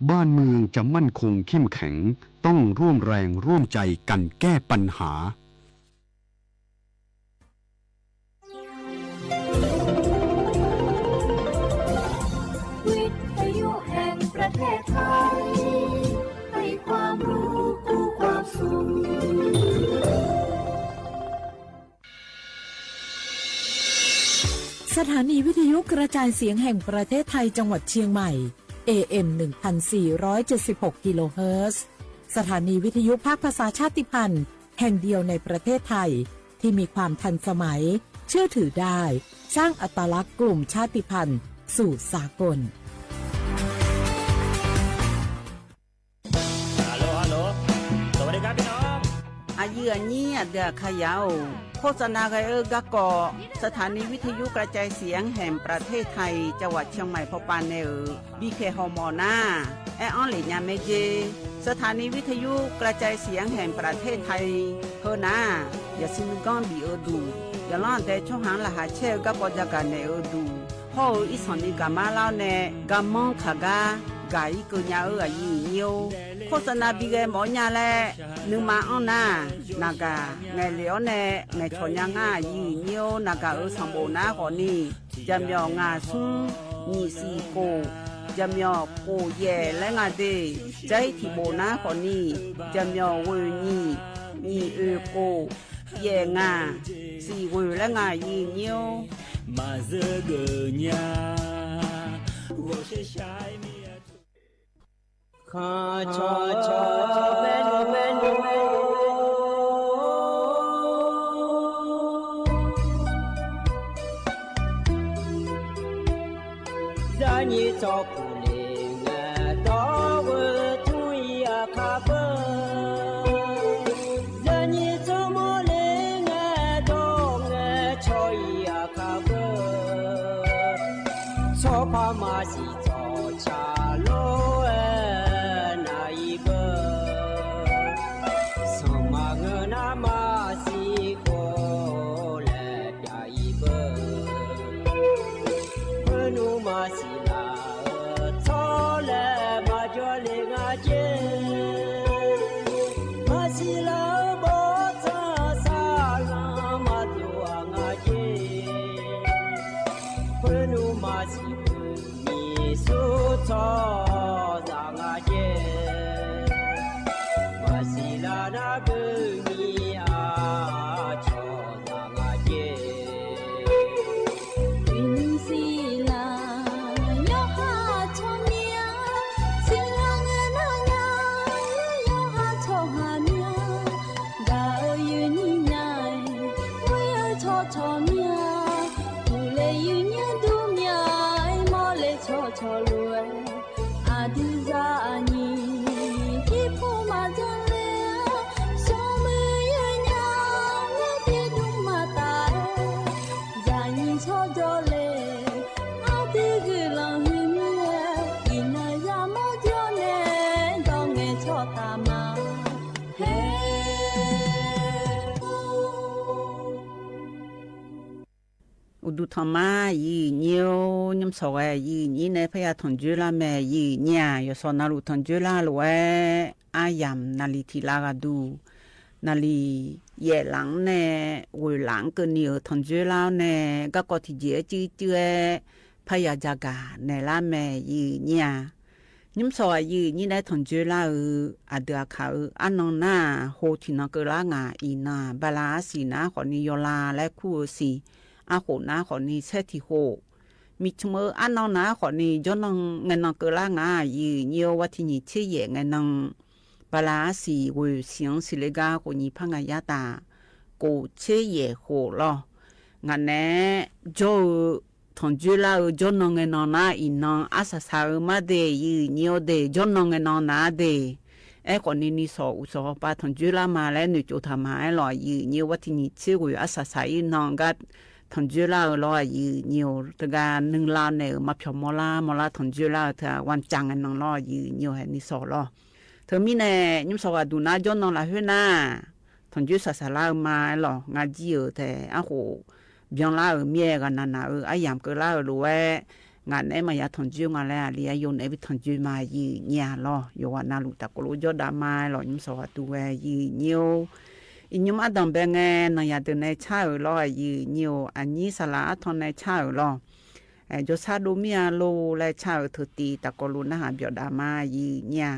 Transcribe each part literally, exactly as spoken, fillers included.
บ้านเมืองจะมั่นคงเข้มแข็ง ต้องร่วมแรงร่วมใจกันแก้ปัญหา สถานีวิทยุกระจายเสียงแห่งประเทศไทยจังหวัดเชียงใหม่ เอเอ็ม หนึ่งพันสี่ร้อยเจ็ดสิบหก กิโลเฮิรตซ์ สถานีวิทยุภาคภาษาชาติพันธุ์แห่งเดียวในประเทศไทย ที่มีความทันสมัย เชื่อถือได้ สร้างอัตลักษณ์กลุ่มชาติพันธุ์สู่สากล Aqyuif aqnyir aqdui aqkar yar-or, โฆษณา ghae-eu garkawv สถานีวิทยุกระจายเสียงแห่งประเทศไทย จังหวัดเชียงใหม่ pawpav nae-euq bikhaeq hawmawf nar, aer-anr lef nya mae jer. สถานีวิทยุกระจายเสียงแห่งประเทศไทย heu nar, yaqsur nuiganr bif-eu duq, yaqlanr aqdae tsawrhaq-anr laqkhaq caer-eu garkawv jagaq naeq-eu duq, hawr-eu irsanq ni gaqmar lar-awr nae, garmanr kaq gar gaq-ir keuv nya-eu aqyuif aqnyir-or, โฆษณา bighae mawf-awr nya laer nuima anr nar, naqgaq ngaeqlef-awr nae ngaeqcawq nya ngar aqyuif aqnyir-or, naqgaq-euq sanqbof nar khawfni, jaqmyawf ngaq smr nyiq siq khof, jaqmyawf khof yaef laer nga de. Jar-ir tiq bof nar khawfni, jaqmyawf ghoeq nyiq, nyiq oeq khof, yaef ngaq, siq ghoeq laer nga aqyuif aqnyir-or. Maqzeur geuf nya, ghawqshaq shaq-aer mir-a. Khanq cawq cawq bae nmr bae nmr, zaqnyiq tsawrkuq le ngae, dawr ghoe tmr-ir aqkar beu. Zaqnyiq tsawrmawr le ngae, dawr ngae cawq-ir aqkar beu. Tsawrpar maqsiq tsawqtsaq lof-aer nav-ir beu. Sanqma ngeur nar maqsiq khof laer pyav-ir beu. Khoernmr maqsiq laf-eu tsawr laer maqjawr le nga jer. Maqsiq laf-eu bawrtsanq saqlanq maqdov-aq nga jer. Khoernmr maqsiq khoernyiq sur tsawrhaqzaq nga jer. Maqsiq laf nar khoernyiq aqcawq zaq nga jer. Uiqnymr siqlaq yawqha tsawrmyanr, siqlaq ngae nar nya, yawqha tsawrhaq myanr, gaq-eu yuifnyir nya-aer, ghoe-eu cawqcawq myanr, uqle yuifnyir dur myanr-aer, mawrle cawqcawq lof-aer, aqdui zaqnyiq jirpov maqjan le-a, smrmuiq yawnyaf nae tiqdmr maqtaf-aer, zaqnyiq tsawrjawr le, aqdui guiqlanq huiqmir-aer, iqnan yamawr jawr nae, dawr ngae cawqtaf ma. Hae Uqduq tanqma aqyuif aqnyir-or, nymr sawq ghae aqyuif aqnyir nae parya tanqjoer lar mae. Aqyuif aqnyir-aq, yawqsawq navluf tanqjoer lar lof-aer, aryamq naqliq tiq lav ghaq duq, naqliq yaef laf-anr nae ghoeq laf-anr keuvni-euq tanqjoer lar-awr nae, garkawv tiqjeq-aer cuir cuir-aer parya jagaq naeqlar mae. Aqyuif aqnyir-aq, nymr sawq aqyuif aqnyir nae tanqjoer lar-eu, aqdui aqkaq-eu arnan nar-aq, ho tiqnan keuvlar ngaq, iqnan-aq, bala arsiq nar khawfni yawla laer kur-eu siq, arkhof nar khawfni saer tiq khof, miqcmq-eu arnan nar khawfni jawrnan ngaenan keuvlar ngaq, aqyuif aqnyir-or, ghar tiq nyiq tser yaef ngaenan, bala arsiq ghoeq siq-anr siqle gar khof nyiq par ngaq yar taf, khof tser yaef khof lawr. Ngaq naeq-aer jawr-eu tanqjoer lar-eu jawrnan ngaenan nar, iqnan arsaq saq-eu mar de, aqyuif aqnyir-or de, jawrnan ngaenan nar de. Aerkhawfni ni sawq uqsawq hawpav tanqjoer lar ma laer noeqtsov taq ma. Aerlawq aqyuif aqnyir-or, ghar tiq nyiq tser ghoeq arsaq saq-ir nan gar tanqjoer lar-eu lawr, aqyuif aqnyir-or, teugar nuilar naeq-euq maqpyawq mawrlar mawrlar tanqjoer lar-eu teu-aq, วันจันทร์ ngaenan lawr, aqyuif aqnyir-or, haeqni sawq lawr. Teumirnae nymr sawq ghaq duq nar jawrnan lafkhoer nar, tanqjoer saqsaq lar-eu ma. Aerlawq ngar jir-euq taef arkhof byanlar-euq mir-aer, ghaqnaq naq-eu aryamq keuvlar-euq lof-aer, Ngaq naeq-aer maqya tanqjoer nga laer aqli aqyawf naeq-aer bi tanqjoer ma, aqyuif nyir-aq lawr. Yawqghaq navluf taqkawv lof jawr dav ma lawq, nymr sawq ghaq duq ghae aqyuif nyir-or. Iqnymr ardanq bae ngae nanqyaq deuq nae car-euq lawr, aqyuif nyir-or. Aqnyir saqlaq artan nae car-euq lawr. Jawrshar dov mir-a lor laer car-euq teutiv taqkawv lof narhaq byawf dav ma, aqyuif nyir-a.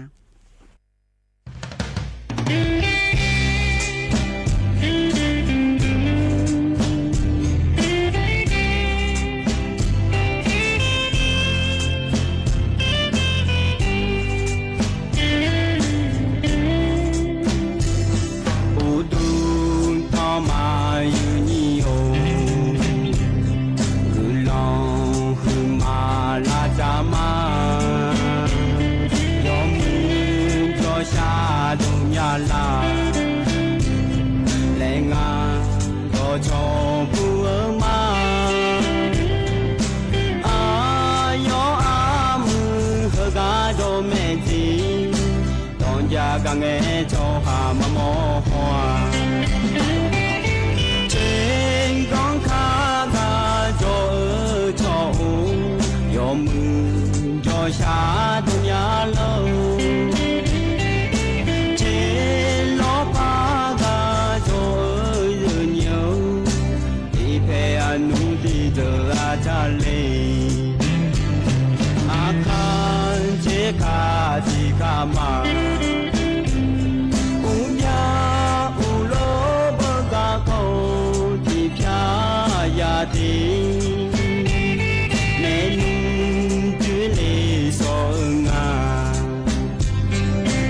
Uqduq tanq maqyuif nyir-or, guiqlanq huiqma lavcaf ma. Yawmuiq jawrshar dov nya lar, laer ngar dawqcawq bur-eu ma. Aqyawf armuiq heugar dawq maeq tiq, dawq jav gar ngae tsawrhaq maqmawr haw-aq. Tseqganq kar gar jawr-eu tsawq-or, yawmuiq jawrshar dov nya lar-or. Tseqlawr par gar jawr-eu zeuqnyi-or, tiqpaeq aqnmr tiqdeuq arcar le. Aqkaq tseq kaq tiq kaq ma, uqbya uqlof beugar kawv tiqpyar ya tiq, maernmr joerle sawq-eu nga.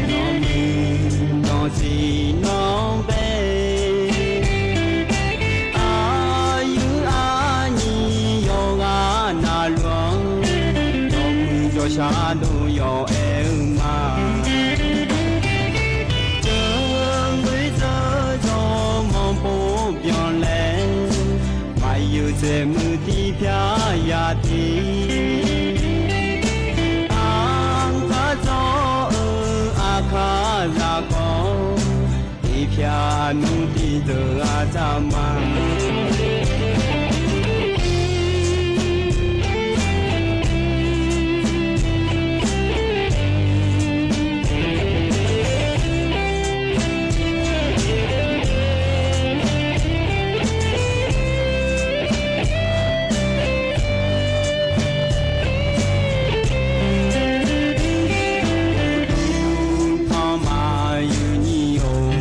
Nawmuiq dawqtsuif nawr bae, aqyuif aqnyir yawqghaq navluf-anr, yawmuiq jawrshar dov yawq aer-eu ma. Teuqguir zeur jawr manrpov byanlae, maqyuif tsaeq muiq tiqpyar ya tiq, aqkaq dzawr-eu aqkaq zaqkawv, tiqpyar nmr tiqdeuq arcar ma. Uqduq tanq maqyuif nyir-or,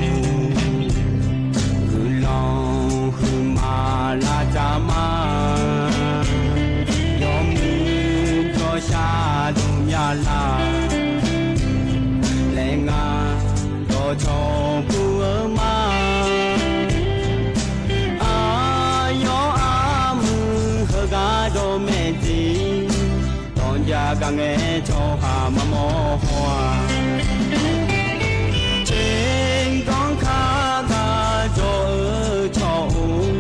guiqlanq huiqma lavcaf ma. Yawmuiq jawrshar dov nya lar, laer ngar dawqcawq bur-eu ma. Aqyawf armuiq heugar dawq maeq tiq, dawq jav gar ngae tsawrhaq maqmawr haw-aq. Tseqganq kar gar jawr-eu tsawq-or,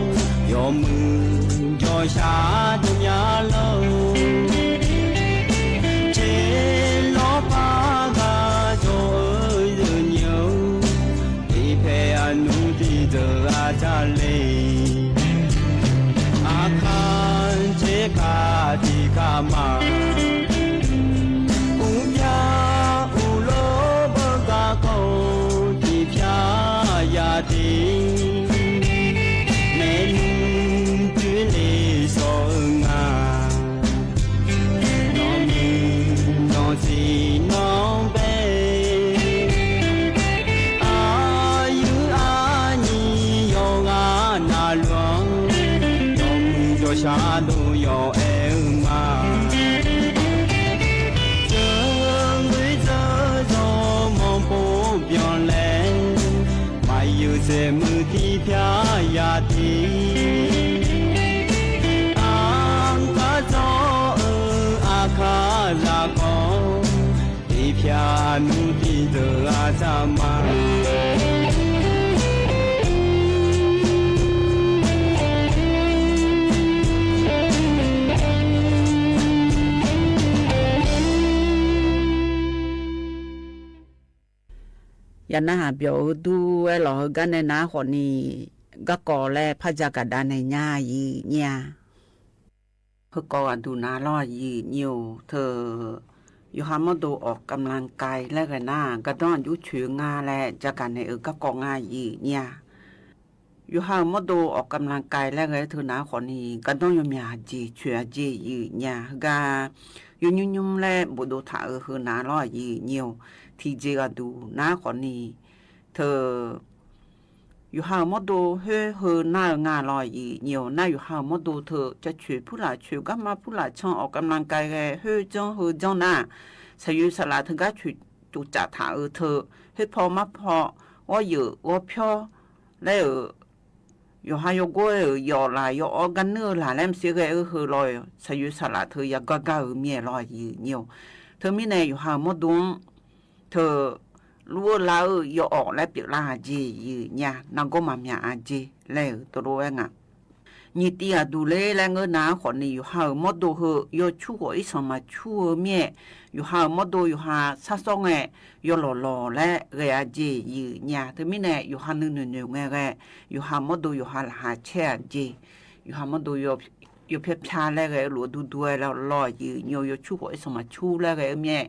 yawmuiq jawrshar dov nya lar-or. Tseqlawr par gar jawr-eu zeuqnyi-or, tiqpaeq aqnmr tiqdeuq arcar le. Aqkaq tseq kaq tiq kaq ma, uqbya uqlof beugar kawv tiqpyar ya tiq, maernmr joerle sawq-eu nga. Nawmuiq dawqtsuif nawr bae, aqyuif aqnyir yawqghaq navluf-anr, yawmuiq jawrshar dov yawq aer-eu ma. Teuqguir zeur jawr manrpov byanlae, maqyuif tsaeq muiq tiqpyar ya tiq, aqkaq dzawr-eu aqkaq zaqkawv, tiqpyar nmr tiqdeuq arcar ma. Yawqnarhaq byawq-eu dur aerlawq heugar nae nar khawfni, garkawv laer par ja gaqda nae nya aqyuif nyir-a. Heukawv aqduq nar lawr aqyuif nyir-or, teu yawqha mawrdo ออกกำลังกาย laer ghae nar, gardanr aqjox coeq-eu nga laer jagaq naeq-euq garkawv nga aqyuif nyir-a. Yawqha-euq mawrdo ออกกำลังกาย laer ghae-eu teu nar khawfni, gardanr yawmyaq aqjeq coeq aqjeq aqyuif nyir-a. Heugar yawnymr nymr laer bofdov taq-euq heu nar lawr aqyuif nyir-or, tiqjeq ghaqduq nar khawfni, teu yawqha-euq mawrdo khoer heu nar-eu nga lawr aqyuif nyir-or. Nar yawqha-euq mawrdo teu cacoeq purlaf coeq, garma purlaf can, ออกกำลังกาย ghae khoer janr heu janr nar, saqyoeq saqlaf teugar coeq tsofcaf taq-euq teu, khoer paw mar paw, ghawr yeuf ghawr pyawr laer-euq, yawqha yawgor-euq yawf laq yawawr gar nuir-eu laq laer maqsiq ghae-eu heu lawr, saqyoeq saqlaf teu yagar gar-euq mir-aer lawr aqyuif nyir-or. Teumirnae yawqha-euq mawrdo-anr teu luf-eu laf-eu yawawq laer pyeuflar-a jeq aqyuif nyir-a. Nargawr maqmyaq-a jeq laer-euq teulof-aer nga. Nyiq tiv ghaqduq ler laer ngeur nar khawfni, yawqha-euq mawrdo heu yawcur khawf irsanq maqcur-eu mir-aer, yawqha-euq mawrdo yawqha sarsawr ngae yawlawq lawq laer ghae-a jeq aqyuif nyir-a. Teumirnae yawqha nuinoeq noeq ngae ghae, yawqha mawrdo yawqha laqkhaq caer-a jeq. Yawqha mawrdo yawpyar pyar laer ghae-eu lof-aer durdur-aer lawr aqyuif nyir-or, yawcur khawf irsanq maqcur laer ghae-eu mir-aer,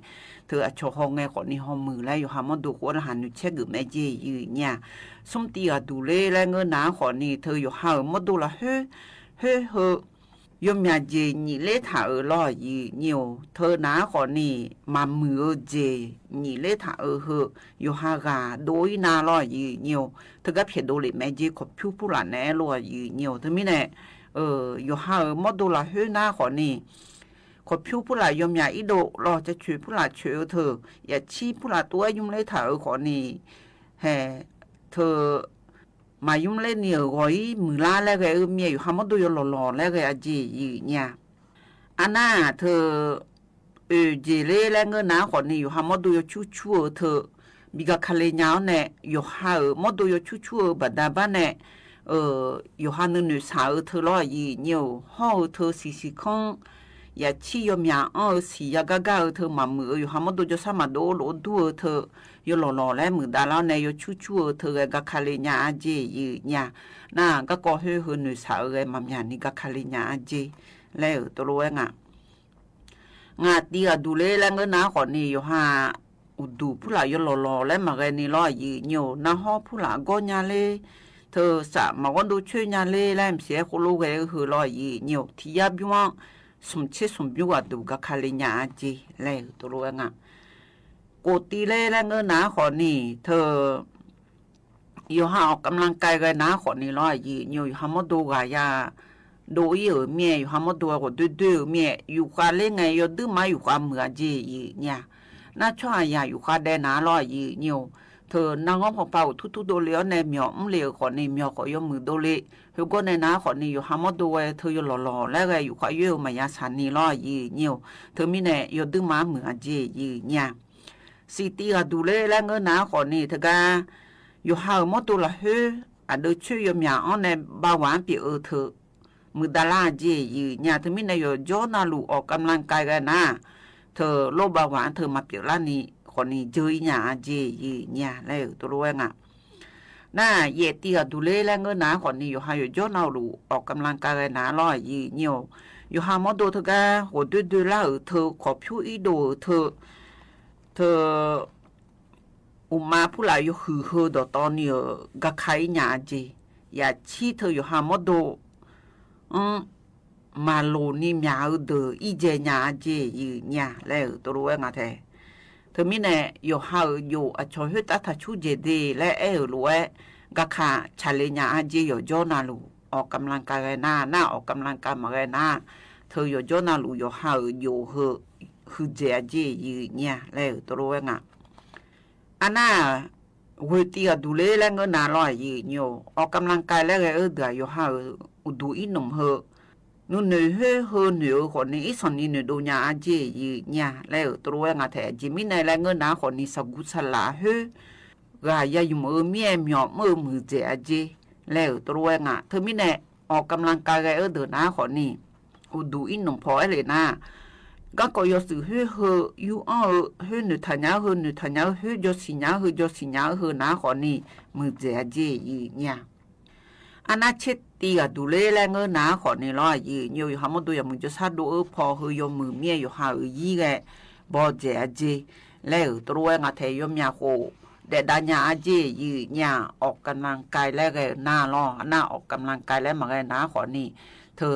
teu aqcawq hawngae khawfni hawmuiq laer yawqha mawrdo khof-aer laqkhaq noeqcaer geuf mae jeq aqyuif nyir-a. Smr tiv ghaqduq ler laer ngeur nar khawfni, teu yawqha-euq mawrdo lafkhoer khoer heu yawmyaq jeq nyiq ler taq-euq lawr aqyuif nyir-or. Teu nar khawfni, maqmuiq-eu jeq nyiq ler taq-euq heu yawqha ghaq dov-ir nar lawr aqyuif nyir-or. Teugar pyaeqdov lef mae jeq, kawqpyur purlaf naeq-aer lawr aqyuif nyir-or. Teumirnae yawqha-euq mawrdo lafkhoer nar khawfni, kawqpyur purlaf yawmyaq irdov lawr, cacoeq purlaf coeq-eu teu, yaqcir purlaf tov-aer nymr ler taq-euq khawfni, hae, teu maqnymr ler ni-euq ghawq-ir muiqlar laer ghae-eu mir-aer, yawqha mawrdo yawlawq lawq laer ghae-a jeq aqyuif nyir-a. Arnar-aq teu oeq jeq ler laer ngeur nar khawfni, yawqha mawrdo yawcur cur-eu teu bi gaqkale nya-awr nae, yawqha-euq mawrdo yawcur cur-eu baqda bar nae, yawqha nuinoeq shaq-eu teu lawr aqyuif nyir-or, hawr-eu teu siqsiq kanr, yaqcir yawmyaq anr-eu siq yagar gar-eu teu maqmuiq-eu, yawqha mawrdo jawrshar maqdov-eu lof-aer dur-eu teu yawlawq lawq laer muiqdav lar-awr nae yawcur cur-eu teu ghae gaqkale nya-a jeq aqyuif nyir-a. Nar-aq garkawv khoer heu noeqshaq-eu ghae maqmyaq ni gaqkale nya-a jeq laer-euq teulof-aer nga. Ngaq tiv ghaqduq ler laer ngeur nar khawfni, yawqha uqduq purlaf yawlawq lawq laer maqghae ni lawr aqyuif nyir-or, narhawr purlaf gawr nya ler, teu saf maqghawr dov coer nya ler laer maqsiq-aer khoerlof ghae-eu heu lawr aqyuif nyir-or, tiq yar bymr-anr smq tser smq bymr ghaqduq gaqkale nya-a jeq laer-euq teulof-aer nga. Kof tiv ler laer ngeur nar khawfni, teu yawqha ออกกำลังกาย ghae nar khawfni lawr aqyuif nyir-or, yawqha mawrdo ghaq ya dov-ir-euq mir-aer, yawqha mawrdo-aer ghawqdoer doer-euq mir-aer, yufkhav ler ngae yawduir ma yufkhav muiq-a jeq aqyuif nyir-a. Nar tsawrhaqzaq yufkhav dae nar lawr aqyuif nyir-or, teu narghanr pawpav uqtur tur dovle-awr nae myawq mr le-euq khawfni, myawq khawf yawmuiq dovle. Khoergar nae nar khawfni, yawqha mawrdo ghae teu yawlawq lawq laer ghae yufkhav yoer-eu maqya shaq ni lawr aqyuif nyir-or, teumirnae yawduir ma muiq-a jeq aqyuif nyir-a. Siq tiv ghaqduq ler laer ngeur nar khawfni, teugar yawqha-euq mawrdo lafkhoer aqdui coer yawmyaq-anr nae bavghwaq-anr pyeuf-eu teu muiqdav lar-a jeq aqyuif nyir-a. Teumirnae yawqjawr navluf ออกกำลังกาย ghae nar, teu lor bavghwaq-anr teu maqpyeuf larni khawfni dzeur-ir nya-a jeq aqyuif nyir-a laer-euq teulof-aer nga. Nar-aq yaef tiv ghaqduq ler laer ngeur nar khawfni, yawqha yawqjawr navluf ออกกำลังกาย ghae nar lawr aqyuif nyir-or, yawqha mawrdo teugar ghawqdoer doer lar-euq teu, kawqpyur irdov-euq teu, teu uqma purlaf yawhuiq heu dawqtawvni-euq gaqka-ir nya-a jeq. Yaqcir teu yawqha mawrdo-anr maqloq ni myaq-eu deuq irdzae nya-a jeq aqyuif nyir-a laer-euq teulof-aer nga tae. Teumirnae yawqha-euq jof aqcawq khoertav taqcur dzaeq de laer aer-euq lof-aer, gaqka tsaqle nya-a jeq yawqjawr navluf ออกกำลังกาย ghae nar. Nar ออกกำลังกาย maqghae nar, teu yawqjawr navluf yawqha-euq jof heu huiqdzaeq-a jeq aqyuif nyir-a laer-euq teulof-aer nga. Arnar-aq, ghoeq tiv ghaqduq ler laer ngeur nar lawr aqyuif nyir-or, ออกกำลังกาย laer ghae-eu deuq-aq yawqha-euq uqduq irnmq heu nuinoeq khoer heu noeq-eu khawfni irsanq ni noeqdov nya-a jeq aqyuif nyir-a laer-euq teulof-aer nga tae. Aqjeq mirnae laer ngeur nar khawfni, saqguq saqlaq khoer ghaq ya ymq-eu mir-aer myawq mr-eu muiqdzaeq-a jeq laer-euq teulof-aer nga. Teumirnae ออกกำลังกาย ghae-eu deuq nar khawfni, uqduq irnmq paw aer lef nar, garkawv yawshuif khoer heu yur anr-eu khoer noeqtaq nya-eu heu noeqtaq nya-eu khoer jawrsiq nya-eu heu jawrsiq nya-eu heu nar khawfni, muiqdzaeq-a jeq aqyuif nyir-a. Arnar tser tiv ghaq duq ler laer ngeur nar khawfni lawr, aqyuif nyiq-or, yawqha mawrdo yawmuiq jawrshar dov-eu paw heu yawmuiq mir-aer yawqha-euq yir ghae bawdzaeq-a jeq laer-euq tov lof-aer ngaq tae yawmyav khof daefdav nya-a jeq, aqyuif nyiq-aq, ออกกำลังกาย laer ghae-euq nar lawr, nar ออกกำลังกาย laer maqghae nar khawfni, teu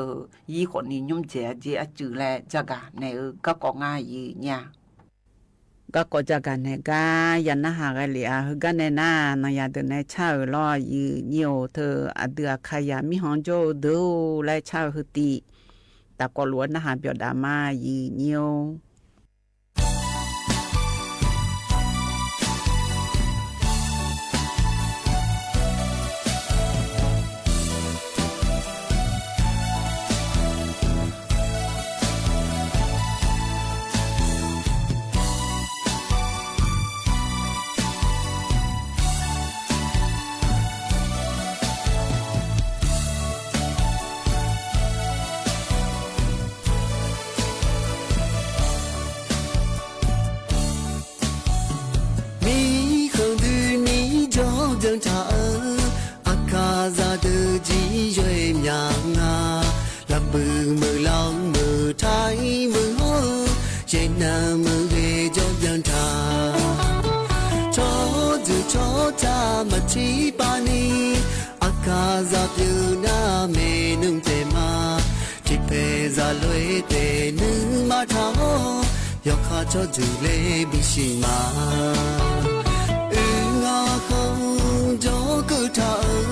yir khawfni nymr dzaeq-a jeq arcuiv laer jagaq naeq-eu garkawv ngar, aqyuif nyiq-aq. Garkawv jagaq naeq gar ya narhaq ghae lef-a. Heugar nae nar, nanqyaq deuq nae car-euq lawr, aqyuif nyiq-or, teu aqdui Aqkaqzaq mirkhanq jawr-eu deuq-or laer car-eu heu tiv, tafkawv lof-aer narhaq byawf daf ma, aqyuif nyiq-or. Mirkhanq dui ni jawr byan taq-eu, Aqkaqzaq deuq jir yawr-aer myaq nga. Lafbuiq meuq laf-eu meuq taq-ir meuq hawr-eu, yaernav meuq ghae jawr byan taq. Tsawrjeuq tsawrca maqtser pav ni, Aqkaqzaq pyeuf nar maeqnan taeq ma. Tiqpaeq zaq lof-aer taef nuima taq-awr, yawkhav tsawrjeuq laer bisiq ma. Oeq ngaq khanq jawrkeuv taq-eu,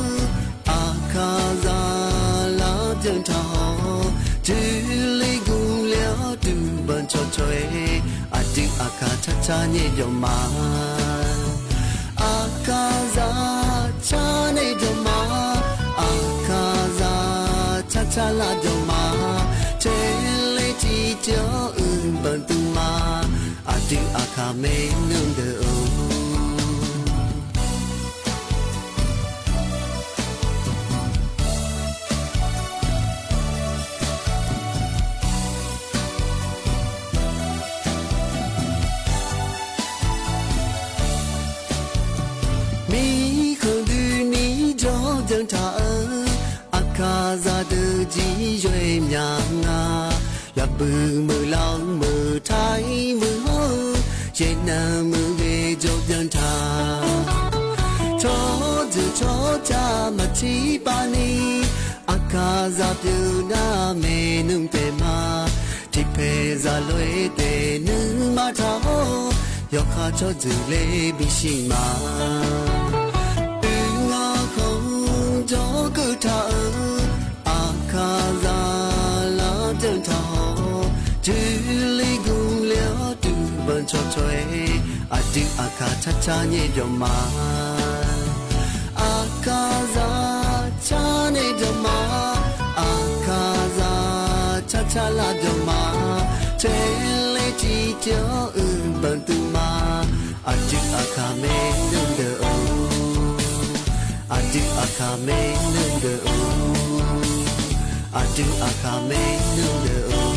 Aqkaqzaq laf byan taq-awr, joerle gmler-awr duqbanq cawqcawq-aer, aqdui Aqkaq carcar nae byawq ma. Aqkaqzaq car nae byawq ma. Aqkaqzaq carcar laf byawq ma. Caerler tiqjawr-eu banqduq ma. Aqdui Aqkaq maernmr deuq-or. Mirkhanq dui ni jawr byan taq-eu, Aqkaqzaq deuq jir yawr-aer myaq nga. Lafbuiq meuq laf-eu meuq taq-ir meuq hawr-eu, yaernav meuq ghae jawr byan taq. Tsawrjeuq tsawrca maqtser pav ni, Aqkaqzaq pyeuf nar maeqnan taeq ma. Tiqpaeq zaq lof-aer taef nuima taq-awr, yawkhav tsawrjeuq laer bisiq ma. Oeq ngaq khanq jawrkeuv taq-eu, Aqkaqzaq laf byan taq-awr, joerle gmler-awr duqbanq cawqcawq-aer, aqdui Aqkaq carcar nae byawq ma. Aqkaqzaq car nae byawq ma. Aqkaqzaq carcar laf byawq ma. Caerler tiqjawr-eu banqduq ma. Aqdui Aqkaq maernmr deuq-or. Aqdui Aqkaq maernmr deuq-or. Aqdui Aqkaq maernmr deuq-or.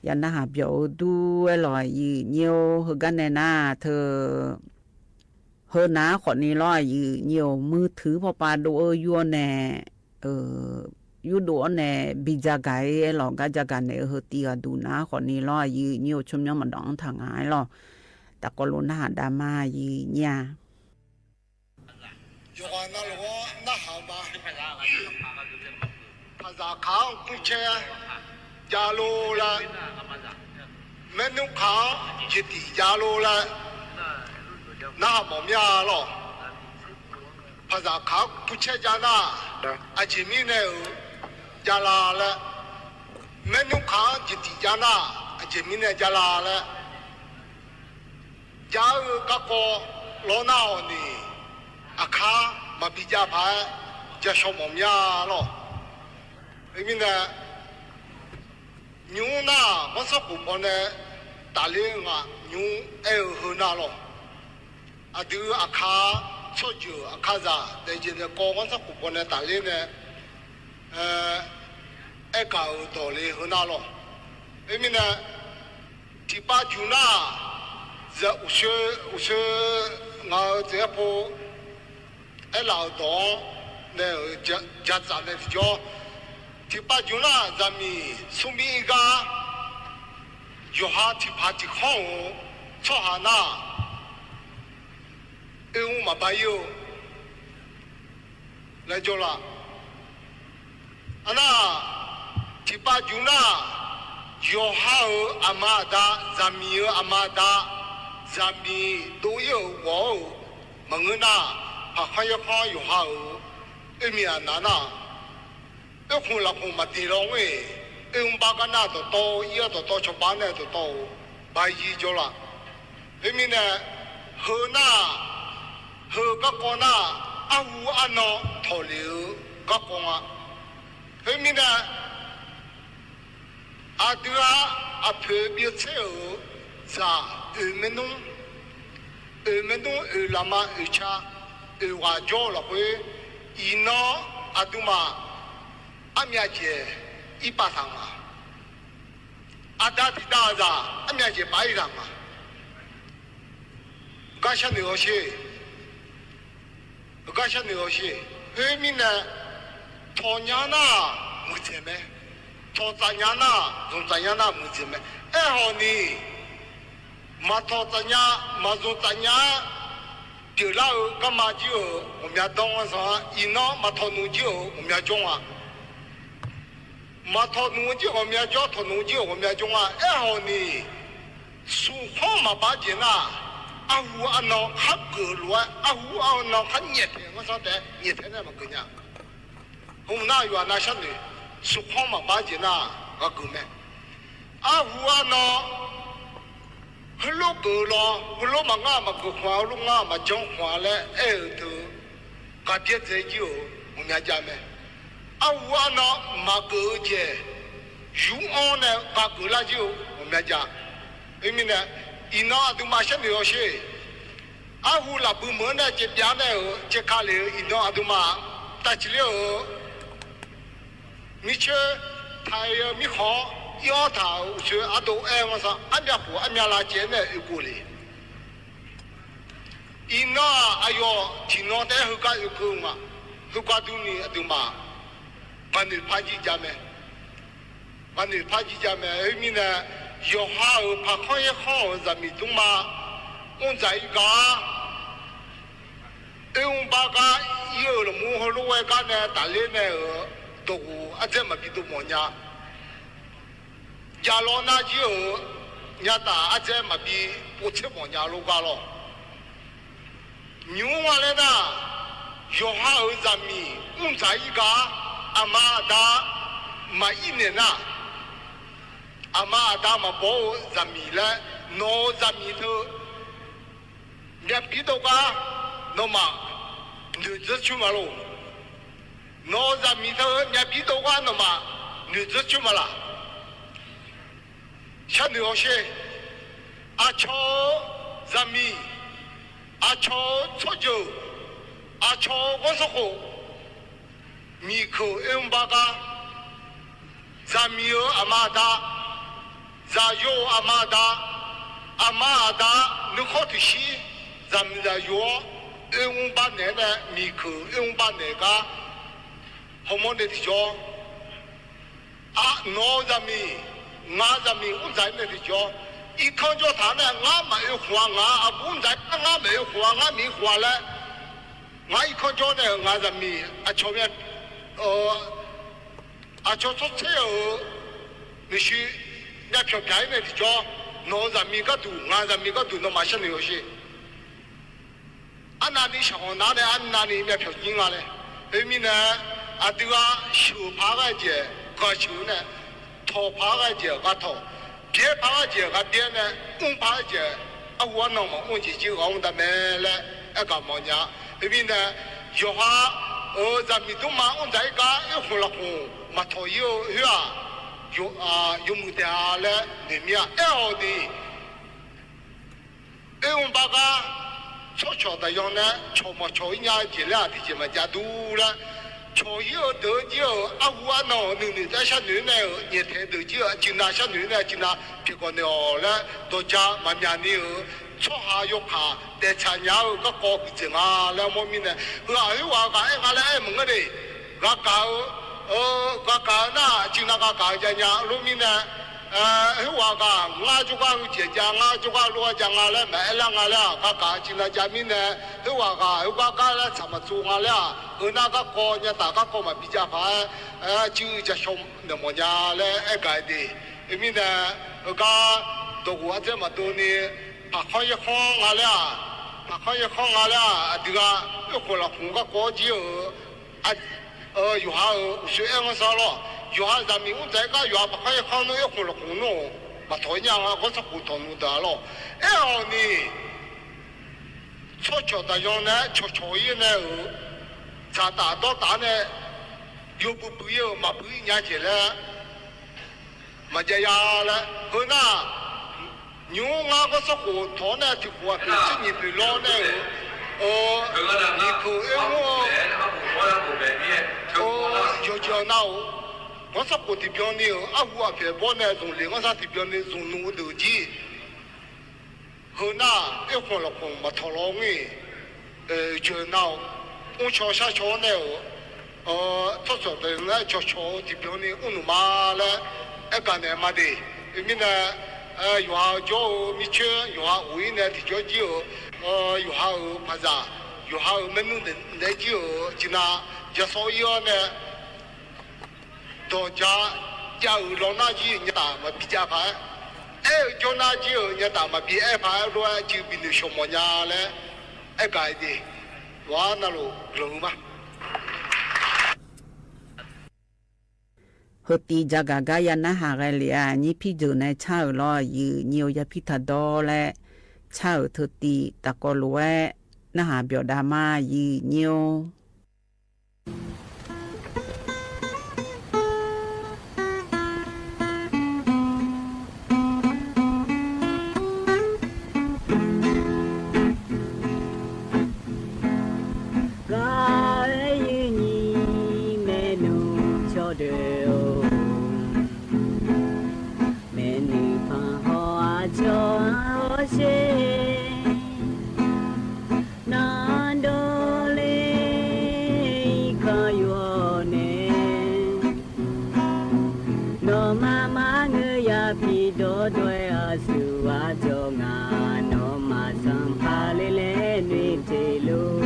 Ya narhaq byawq-eu dur-aer lawq, aqyuif nyiq-or, heugar nae nar teu, heu nav-aer khawfni lawr, aqyuif nyiq-or, muiqtuiq pawpav dov-eu yur-awr nae, yurdov-awr nae bi jagaq-ir-aer lawq, gar jagaq naeq-eu heu tiv ghaq duq nav-aer khawfni lawr, aqyuif nyiq-or, tsawrmyanr maqdawq-anr taq nga-aer lawq. Tafkawv lof narhaq dav ma, aqyuif nyiq-a. Yawqghaq navluf-anr narhaq-eu ma. Paqzaq kaq-anr kurcaer javlor laer, maernmr kaq-anr jeqtif javlor laer, narhaq mawf mir-a lawq. Paqzaq kaq-anr kurcaer jav nar, aqjeq mirnae-euq javlar laer, maernmr kaq-anr jeqtif jav nar, aqjeq mirnae javlar laer, jav-eu garkawv lawr nar-awq ni, aqkar maqbi jav paq-aer jashawr mawf mir-a lawq. Khoermirnae, nymr nar-aq, banrsanrkhof pawnae tafler-eu nga. nymr aer-eu heu nar lawr. Aqdui aqkar tsawrjeuq aqkar zaq daefjeq daefkawv ghanrsanrkhof pawnae tafler nae aergaq-euq dawq le heu nar lawr. Khoermirnae, tiqpav juq nar-aq, uqshoe, uqshoe ngaq-euq tsaev-aer pov aerlaf-euq dawq-anr nae-euq jaqtsaf nae tiqjawr, tiqpav juq nar-aq, zaqmiq smrmir ir gar yawqha tiqpaq tiqkhanr-euq tsawrhaq nar-aq, oermr maqba ir-eu laer jawr la. Arnar-aq, tiqpav juq nar-aq, yawqha-euq aqma aqda, zaqmiq-euq aqma aqda, zaqmiq dov ir-euq ghawq-euq maqngeur nar, paqkhanr yaerkhanr yawqha-euq oermiq aqnaq nar, oerkhmq lafkhmq maqdeq lawnmr-iq, oermr bar gar nar dawqtawv ir-awr dawqtawv cawba nae dawqtawv-euq ba ir jawr la. Khoermirnae, heu nar, heu garkawv nar, arhu arnan tawqlef-eu garkawv nga. Khoermirnae, aqdui-aq, aqpoeq byav tser-euq zaq oeq maernmr, oeq maernmr oeq lafma oeq ca, oeq ghaq jawr-eu lafkhoer, iqnan aqduimaf armyav jaeq ir pav taq nga. Aqda tiqdav-euq zaq armyav jaeq pav ir taq nga. Heugar sharnoeq hawsher. Heugar sharnoeq hawsher. Khoermirnae, tawq nya nar muiqdzaeq mae. Tawq tsaf nya nar, zmq tsaf nya nar muiqdzaeq mae. Aerkhawf ni, maqtawq tsaf nya, maqzmq tsaf nya-aer pyeuflar-eu garma jir-euq ghawqmya danr-anr zanq-a. Iqnan maqtawq nmr jir-euq ghawqmya jawr-a. Maqtawq nmr jir ghawqmya jawr, tawq nmr jir-euq ghawqmya jawr-a. Aerkhawf ni, smqkhanr maqbax jeq nar, arhu arnan khar geuf lof-aer, arhu arnan khar nyaeftaeq-eu ngar sanr taef-aer nyaeftaeq nae maqgeuf nya. Hmq nar yawqha nav sharnoeq, smqkhanr maqbax jeq nar ghaq geuf mae. Arhu arnan heulof geuf-eu lawr, heulof maqngar maqgeuf khmq-a, heulof ngar maqjanr khmq-a laer aer-euq teu ghaqbyaer dzae jir-euq ghawqmya jav mae. Arhu arnan maqgeuf-eu jeq yur-anr nae ghaq geuf lar jir-eu ghawqmya jav. Khoermirnae, iqnan aqduimaf sharnoeq hawsher. Arhu lafbui meuq-anr nae caevbyav nae-euq caevka lef-eu iqnan aqduimaf tavciq ler-euq mircoer taq-eu mirkhanq-anr ir-awr taq-euq uqshoe ardov aer-eu ngar sanr armyav khof armyav lavcaev-aer nae oekhof le. Iqnan-aq, aqyawf tiqnan taef-aer heugar oekeuv-eu nga. Heugar durni aqduimaf ghaqnoeq par jir jav mae. Ghaqnoeq par jir jav mae. Khoermirnae, yawqha-euq paqkhanr yaerkhanr-euq zaqmiq dmrma mr dzaq ir gar, oermr bar gar ir-euq lafmur heulof-aer gar nae tafler nae-euq dawqghof ardzaer maqbi dov mawf nya. Javlawr nar jir-euq nyataf ardzaer maqbi povtser mawf nya lof gar lawr. Nymr nga laer nar, yawqha-euq zaqmiq mr dzaq ir gar, aqma aqda maqir naeq nar, aqma aqda maqbaw-eu zaqmiq laer nawq-euq zaqmiq teu myavbir dov gar nawmaf noeqdzeur coer ma lor. Nawq-euq zaqmiq teu myavbir dov gar nawmaf noeqdzeur coer ma laq. Sharnoeq hawsher. Aqcawq-eu zaqmiq, aqcawq-eu tsawrjeuq, aqcawq-eu ghanrsanrkhof, miqkeuq oermr bar gar, zaqmiq-euq aqma aqda, zaqyo-euq aqma aqda, aqma aqda nuikhanr tiqshir, zaqmiq zaqyo-anr oermr bar naeq-aer nae miqkeuq oermr bar naeq gar hawmawr nae tiqjawr, nawq-eu zaqmiq, ngaq-eu zaqmiq mr dzaq-ir nae tiqjawr, irkanr jawr taq-anr nae ngar maqoe khmq-a, ngaq aqbur mr dzaq-ir ngar maqoe khmq-a, ngar miq khof-a laer, ngar irkanr jawr nae-euq ngaq-eu zaqmiq aqcawq myav, aqcawq tsawrtser-euq maeqshi myavpyawq pyaq-ir nae tiqjawr, nawq-eu zaqmiq gharduq ngaq-eu zaqmiq gharduq nawmaf sharnoeq hawsher. Arnavni shaqghawq nav nae arnavni myavpyawq nyir nga laer. Khoermirnae, aqdui-aq sheuq paq-aer ghae jeq ghaqsheuq nae, tawq paq-aer ghae jeq ghatawq, byaer paq-aer ghae jeq ghabyaer nae, mr paq-aer ghae jeq arhu arnan maqmr jeq jir ghaq mr dav mae laer aergaq mawf nya. Khoermirnae, yawqha-euq zaqmiq dmrma mr dzaq-ir gar oerkhof lafkhof maqtawq-ir-eu khoer-aq, yawmuiq taef-a laer noeq mir-a. Aerkhawf ni, Oermr bar gar, tsawrcawq daqyan nae cawq mawq cawq-ir nya-eu jeq laer-aq, tiqjeq maqjav dur laer, cawq-ir-eu deuq-eu jir-euq arhu arnan-euq nuinoeq taef-aer sharnoeq-aer nae-euq nyaeftaeq deuq jir-euq aqcuiv nav sharnoeq-aer nae aqcuiv nav pyeuf gawq naeq-awq laer, dawqja maqmyaq ni-euq tsawrhaq yawkaq daeftsaq nya-eu garkawv huiqdzaeq nga laer mawr mirnae, heu-aq khoerghaq-aq aer nga laer aer maqngeur de. Ghaqgaq-eu, ghaqgaq-eu nar-aq aqcuiv nav ghaqgaq-eu jav nya lof mirnae, khoerghaq ghaq ngar jawrgar heu jeq jav, ngar jawrgar lof-aer jav nga laer maqaer lar nga laer-aq, ghaqgaq aqcuiv nav jav mirnae, khoerghaq ghaq khoergar gar laer tsaq maqtsov nga laer-aq, heu nar garkawv nya taf garkawv maqbi jav paq-aer, aqcuiv jashawr naeq mawf nya laer aer gaq-aer de. Khoermirnae, heugar dawqghof ardzaer maqdov ni, paqkhanr yaerkhanr nga laer-aq, paqkhanr yaerkhanr nga laer-aq, aqdui ghaq oerkhof lafkhof garkawv-awr jir-euq yawqha-euq uqshoe aer-anr sar lawr. Yawqha zaqmiq mr dzaeq-aer gar yawqha paqkhanr yaerkhanr nmr oerkhof lafkhof nmr-euq maqtawq-ir nya nga, ghanr sarkhof tawq nmr deuq-a lawr. Aer-awq ni, tsawrcawq daqyan nae-aer cawqcawq-ir nae-euq, dzaqtaf dawrtaf-anr nae yawbui bui-ir-euq maqbui-ir nya jeq laer maqjav ya laer, heu nar, nymr ngar ghanr sarkhof tawq-awr nae tiq khof aqpoeq tser nyiq poeq lawr nae-euq, nyiq poeq oer mr-eu yawqjeq nav-euq ghanr sarkhof tiqbyan ni-euq arhu aqpoeq bawr nae zmqlef ngar sar tiqbyan ni zmq nmr-eu deuq jir. Heu nar, oerkhof lafkhof maqtawq lawr ngir, jeuq nav-euq mrcaw sharcaw-awr nae-euq, tsawrcawq daqyan nae-aer cawqcawq-eu tiqbyan ni mrnuq ma laer aer gaq naeq ma de. Khoermirnae, yawqha-euq jawr-eu mircoer yawqha of-ir nae tiqjawr jir-euq, yawqha-euq paqzaq, yawqha-euq maernmr daef-aer jir-euq tiqnav jasawr-ir-awr nae, dawqja jav-euq lawnar jir-euq nyataf maqbi jav paq-aer, aer-eu jawrnar jir-euq nyataf maqbi aer paq-aer lof-aer aqcuiv binoeq shawq mawf nya laer aer gaq-aer de. Yawqha navluf guiqlanq-eu ma. Heutiv jagaq gar ya narhaq ghae lef-a, nyir pir dzeuq nae car-euq lawr, yuif nyir-eu yapir taqdawr laer car-euq teutiv tafkawv lof-aer narhaq byawf dav ma, yuif nyir-or. Gaq-aer yuif nyir maernmr cawqdeuq-or, maeqnuiq panq haw aqcawq-anr hawsher. Naqdawq le irkanr yawq nae, nawmaf maqngeur ya pir dawrdawr-aer aqsur aqdzawq ngaq, nawmaf sanqpaq le laer noeqteq lor.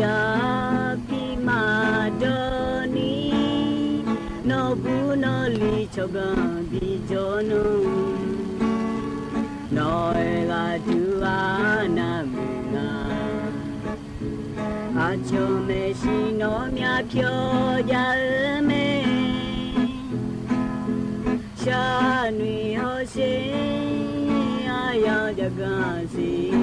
Yapir maqdawr ni, nawqbur nawqli tsawrganq bijawr nmr. Nawq-euq ghaqduq-aq navmuiq nga, aqcawq maeqshi nawr myavpyawr jav-eu mae. Sharnoeq hawsher, aqyawf jav ganq siq,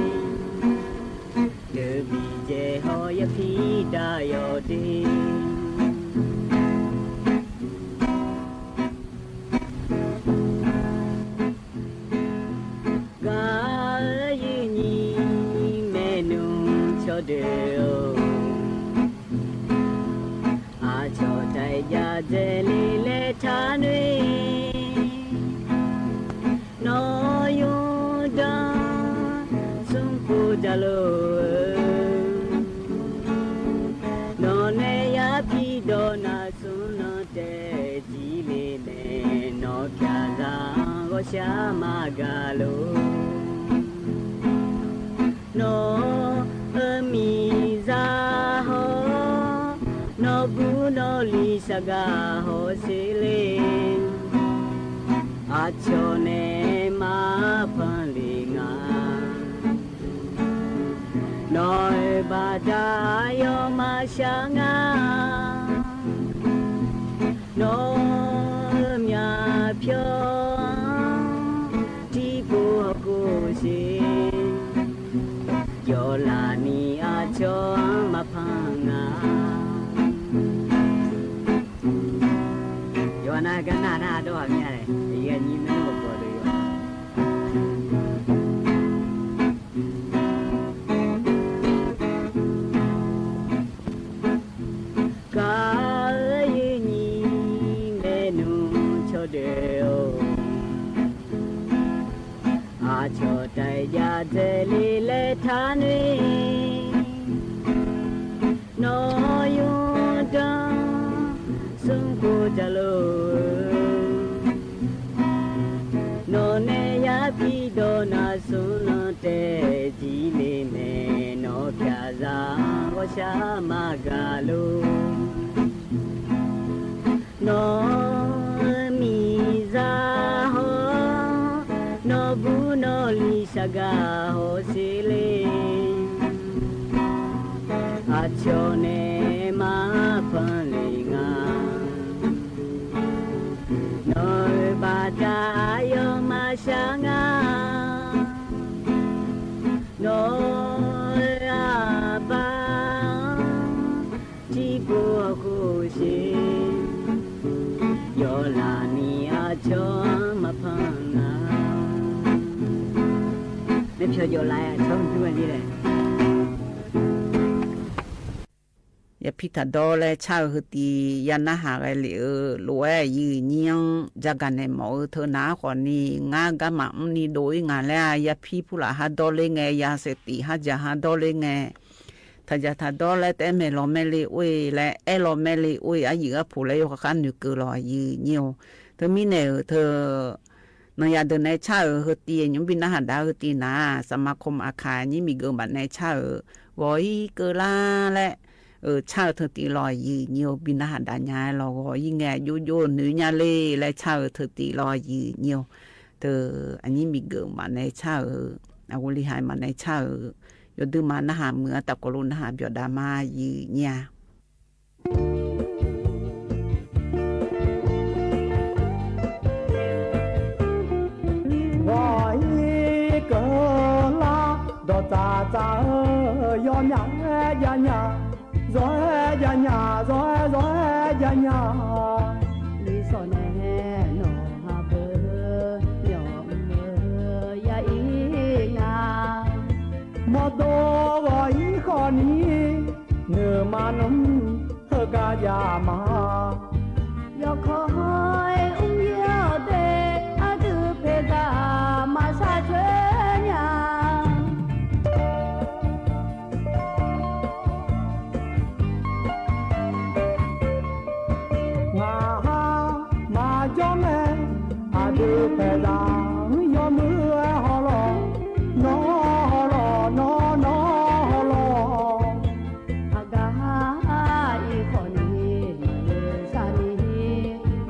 deuq bijae haw yapir dav yawq de. Gaq-aer yuif nyir maernmr cawqdeuq-or, aqcawq taef jav dzaeq le laer taqnoeq. Nawq yawqdanr smrkhof jaqlor-eu, nawq nae yapir dawq navsmr nan taef jir le nae, nawq pyaqzaq-anr ghawqshaq maqgaq lor. Nawq-euq miqzaq haw, nawqbur nawqli shargaq hawsher le, aqcawq nae maqpanq le nga. Nawq-euq baqda aqyawf maqshaq nga. Nawq-euq myavpyawr-anr tiqpov hawkhof sher, yawlaf ni aqcawq-anr maqpanq nga. Yawqha nar gar nar nar dawr ghaq mir-a laer, aqyuif aqnyir maernmr-eu bawq deuq yawq. Sharnoer, nawq-awr yawdanr smrkhof jaqluf-eu, nawqnae yarpir dawq nar smr nan taef jir le mae, nawq pyaqzaq-anr ghawqshaq maqgaq lor. Nawq-eu miqzaq hawr, nawqbur nawqli shaqgaq hawsher le, aqcawq nae maqpanq le nga. Nawq-euq baqda aqyawf maqshar nga. Nawq-euq aqbar-anr tiqpov hawkhof sher, yawflaf ni aqcawq-anr maqpanq nga. Nae pyawq jawflaf-aer aqcawq-anr dur-a jir laer. Yapir taqdawr laer car-eu heutiv ya narhaq ghae lef-eu lof-aer aqyuif aqnyir-anr jagaq naeq mawf-eu teu nar khawfni, ngar garma mrni dov-ir ngaq laer-a. Yapir purlaf har dawr ler ngae, ya saef tif har jaq har dawr ler ngae, taqjaq taqdawr laer taef-aer maeq lawq mae le or-e laer aer lawq mae le or-e, aryuif arpoq laer yawkhav khar noeqkeuv lawq aqyuif aqnyir-or. Teumirnae-euq teu nanqya deuq nae car-euq heutiv nymr bi narhaq daq-eu heutiv nar-aq, saqmaq kawmaf aqkaq nyir miqgeuq maf nae car-euq ghawq-ir keuvlar laer, car-eu teu tiv lawq aqyuif aqnyir-or. Bi narhaq daq nya-aer lawq ghawq-ir ngae aqjox jox-eu noeq nya le laer car-eu teu tiv lawq aqyuif aqnyir-or. Teu aqnyir miqgeuq maf nae car-euq, aqghawqli haiq maf nae car-euq, yawduima narhaq muiq-a tafkawvluf narhaq byawq dav ma aqyuif aqnyir-a. Ghawq-ir keuvlar dawqtsaf tsaf-eu yawmyaq-aer jav nya, zawq-aer jav nya, zawq-aer zawq-aer jav nya. Lisawq nae nawq ha beu yawq-eu ya-ir nga. Mawrdo ghawq-ir khawfni, nuima nmr heugar jav ma. Yawkawr-aer mr-ir-awq de, aqdui paeqzaq maqshar coer nya. Ngaq-anr maqjawr ngae, aqdui paeqzaq-anr yawmuiq-aer hawlawq, nawr hawlawq, nawr nawr hawlawq. Aqgar-ir khawfni, maqnoeq sharni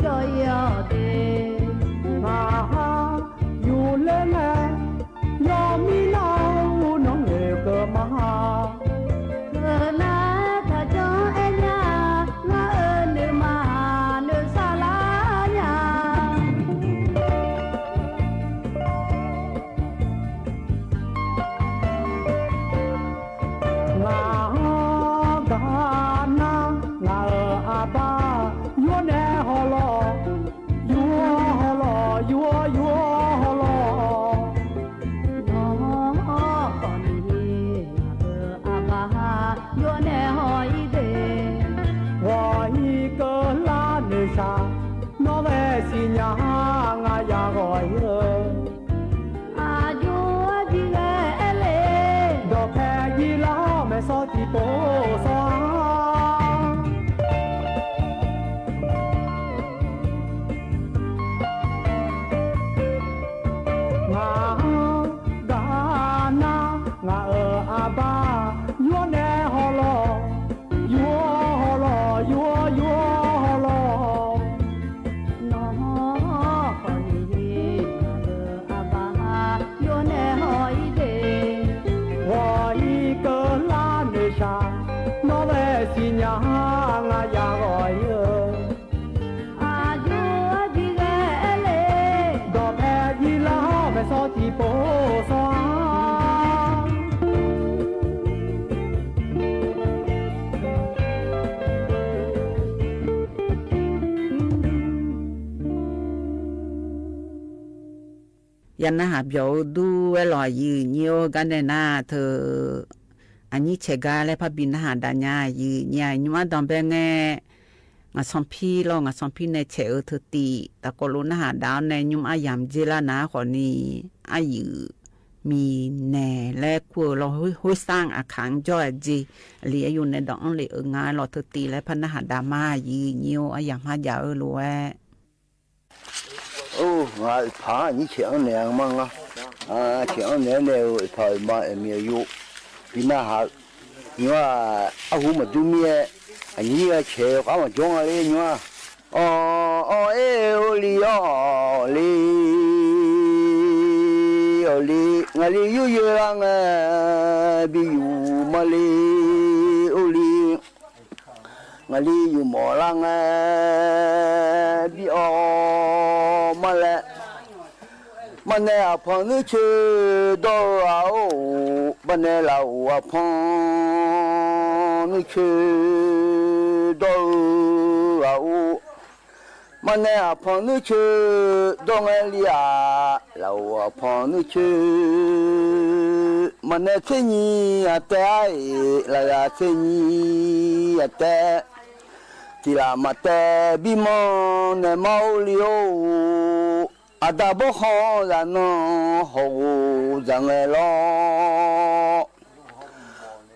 jawr-ir-awq de. Ngaq-anr yufler ngae, yawmir nar-ur nawr noeqkeuv ma. Heunar taqjanr aer nya, ngar-euq nuima noeqshaq lar nya. Ngaq-anr gaqnar ngaq-euq aqbar yur nae hawlawq, yur hawlawq, yur yur hawlawq. Nawr khawfni ngaq-euq aqbar yur nae haw-ir de. Ghawq-ir keuvlar noeqshaq, nawr ghae siqnya ngaq ya ghawq-ir-eu. Aqjox-aer bi ghae aer le, dawqpae jir lar-awr maeqsawr tiqpov sawr-a. Ngaq-anr gaqnar ngaq-euq aqbar yur nae hawlawq, yur hawlawq, yur yur hawlawq. Nawr khawfni ngaq-euq aqbar yur nae haw-ir de. Ghawq-ir keuvlar noeqshaq, nawr ghae siqnya ngaq ya ghawq-ir-eu. Aqjox-aer bi ghae aer le, dawqpae jir lar-awr maeqsawr tiqpov sawr-a. Ya narhaq byawq-eu dur-aer lawq aqyuif nyir-or. Heugar nae nar teu aqnyir caeq gar laer parbi narhaq daq nya aqyuif nyir-a. Nymr-mr ardanq bae ngae, ngaqsanr pir lawr, ngaqsanr pir nae caeq-eu teu tiv tafkawvluf narhaq daq-awr nae nymr-mr aryamq dzer lar nar khawfni, aryuif Miqnaeq laer kur-eu lawr, khoersar-anr aqkaq-anr jawr-aq jeq. Aqli aryov nae dawq-anr lef-euq nga-aer lawq teu tiv laer par narhaq dav ma. Aqyuif nyir-or, aryamq kharjav-eu lof-aer. Or, ngaq oeqpaq-anr aqnyir caeq-anr naeq-a ma nga. Caeq-anr naeq-aer nae-eu oeqpaq oeqma aqmiq aqyuif bi narhaq-eu. Nymr-aq, arhu maqdur mir-aer, aqnyir-a caeq-eu khar maqjawr nga le nymr-aq. Awq, awq, er, or li, awq li, awq li, ngaqli yur yoe lar ngae, bi yuf ma le, or li. Ngaqli yufmawf lar ngae, bi awq ma laer. Marnae aqpanq nuircoer dawr-eu ghaq-or, marnae laf-uq aqpanq nuircoer dawr-eu ghaq-or, marnae aqpanq nuircoer dawr ngae li-aq, laf-uq aqpanq nuircoer, maqnae tser nyiq aqtaev-a-iq, lafyaq tser nyiq aqtaev, tiq laf maqtaev bi manr naeq mar or li-or, aqda bawrkhanq zaqnan hawghof dzaq ngae lawr.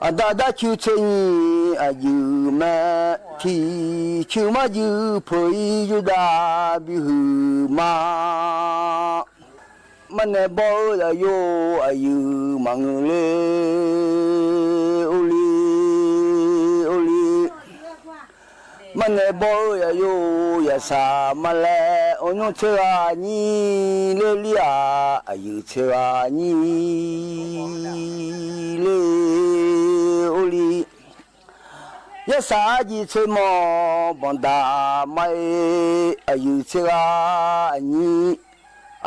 Aqda darcuiv tser nyiq aqyuif mae, tiq cuiv mar juiv peuq-ir Yurdav bihuiq ma. Marnae bawr-eu zaqyo aqyuif maqngeur le, or li, or li. Marnae bawr-eu zaqyo yaqsaq ma laer, awqnymr tser ghaq nyir ler lir-aq, aqyuif tser ghaq nyir ler, or li. Yarsaq arjiq tser mawq banqdaq ma-ir, aqyuif tser ghaq aqnyir,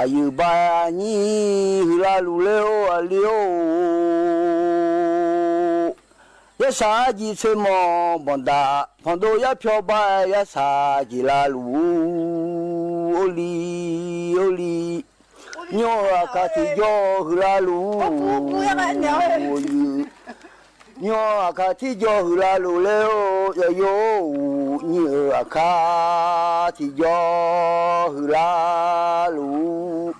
aqyuif ba-aer aqnyir huiqlar luf ler-or aqli-or. Yarsaq arjiq tser mawq banqdaq, panqdov yarpyawr ba-aer yarsaq jeqlar luf-ur, or li, or li. Nymr-eu aqkaq tiqjawr huiqlar luf-ur, aqyuif. Nymr-eu aqkaq tiqjawr huiqlar luf ler-or, yawqyo-or, nyir-eu aqkaq tiqjawr huiqlar luf-ur.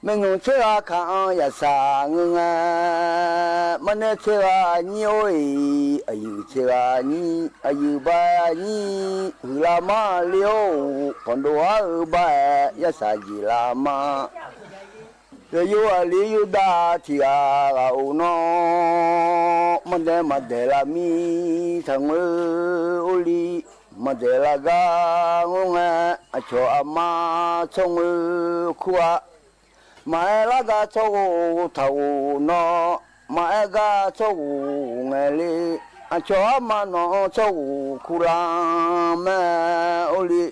Maernmr tser ghaq kaq-anr yaqsaq ngeur ngae, marnae tser ghaq nyir or-iq, aqyuif tser ghaq nyir, aqyuif ba aqnyir huiqlar mar ler-or, panqdov har-eu ba-aer yarsaq jeqlar ma. Yawqyo aqli Yurdav tiq ghaq ghaq-or nawr, mardaeq maqdaeq lavmir taqngeur or li, maqdaeq lavgar ngeur ngae, aqcawq aqma tsawrngoer kur-a. Maqaer largar tsawrghof taqghof nawr, maqaer gar tsawrghof ngae le, aqcawq aqma nawq-anr tsawrghof kurlar mae or li.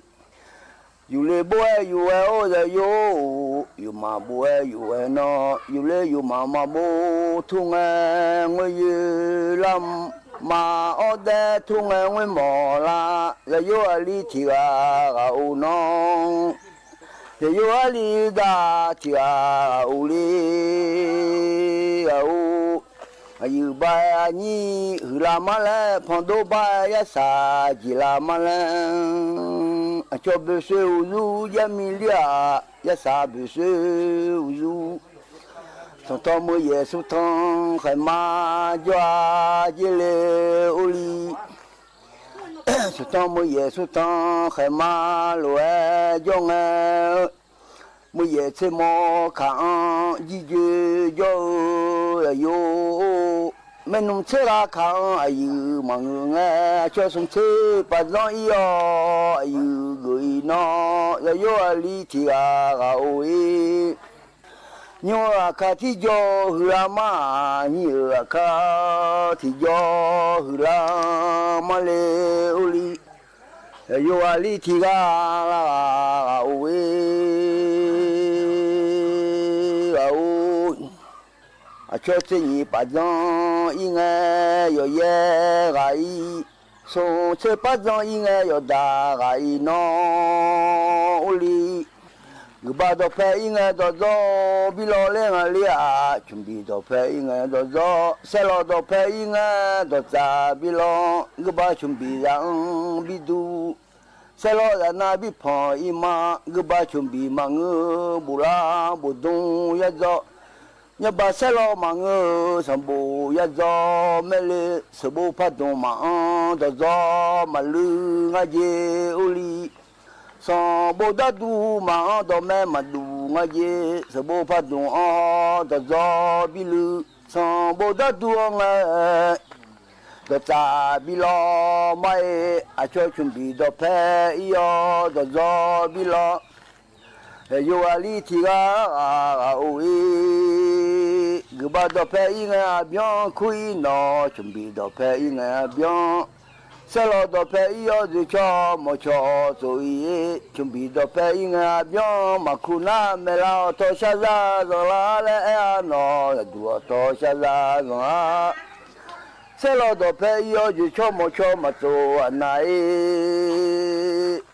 Yufle bov-aer yuf-aer or zaqyo-or, yufmaf bov-aer yuf-aer nawr, yufle yufmaf maqbov tur ngae, ngoeryoe lar ma, awr daer tur ngae ngoermawf lar, zaqyo aqli tiq ghaq ghaq-or nawr. Zaqyo aqli Yurdav tiq ghaq ghaq-or le, ghaq-or. Aqyuif ba-aer aqnyir huiqlar mar laer, panqdov ba-aer yarsaq jeqlar mar laer, aqcawq boeqsoe uqzur jarmir lir-aq, yarsaq boeqsoe uqzur. Sanqtawv meuq yaeq surtanq khaeq ma jawr-a jer le or li. Sanqtawv meuq yaeq surtanq khaeq ma lof-aer jawr ngae, meuq yaeq tser mawr kaq-anr jirjoe jawr-eu aqyuif-or. Maernmr tser ghaq kaq-anr aqyuif maqngeur ngae, aqcawq smq tser paf dzanr ir-awr aqyuif geuf-ir nawr, zaqyo aqli tiq ghaq ghaq-or-ir. Nymr-eu aqkaq tiqjawr huiqlar mar-aq, nyir-euq aqkaq tiqjawr huiqlar mar le or li. Zaqyo aqli tiq ghaq lar ghaq ghaq-or-ir, ghaq-or. Aqcawq tser nyiq paf dzanr ir ngae, yawqyaer ghaq-ir. Smq tser paf dzanr ir ngae, yawqdaq ghaq-ir nawr or li. Guiqbav dawqpae ir ngae, dawqdzawr bi lawr ler nga ler-aq, cmqbiq dawqpae ir ngae, dawqdzawr saerlawq dawqpae ir ngae, dawqtsaf bi lawr, guiqbav cmqbiq zaq-anr bi dur. Saerlawq zaqnav bi panq ir ma, guiqbav cmqbiq maqngeur, boflar bofdmr yar dzawr. Nyabaq saerlawv maqngeur-eu sanqbof yadzaw maerle, sanqbof pardmq maqanr dawqdzawr maqluir ngar jer urli. Sanqbof darduq maqanr dawqmaer maqduq ngar jer, sanqbof pardmq anr dawqdzawr biluir. Sanqbof darduq-anr ngae, dawqtsaf bi lawr mar-ir, aqcawq cmq biq dawqpae ir-awr dawqdzawr bi lawr. Yawqghaq li tiq ghaq ghaq ghaq of-ir, guiqbav dawqpae ir ngae aqbyanr kur-ir nawq, cmq biq dawqpae ir ngae aqbyanr. Saerlawv dawqpae ir-awr dzoeqcawq mawqcawq tsof-ir, cmq biq dawqpae ir ngae aqbyanr. Maqkuv nar maeqlar awqtawq shar zar zanqlar laer aer-a nawq, yaqduq awqtawq shar zar zanq-ar. Saerlawv dawqpae ir-awr dzoeqcawq mawqcawq maqtsof aqnav-ir,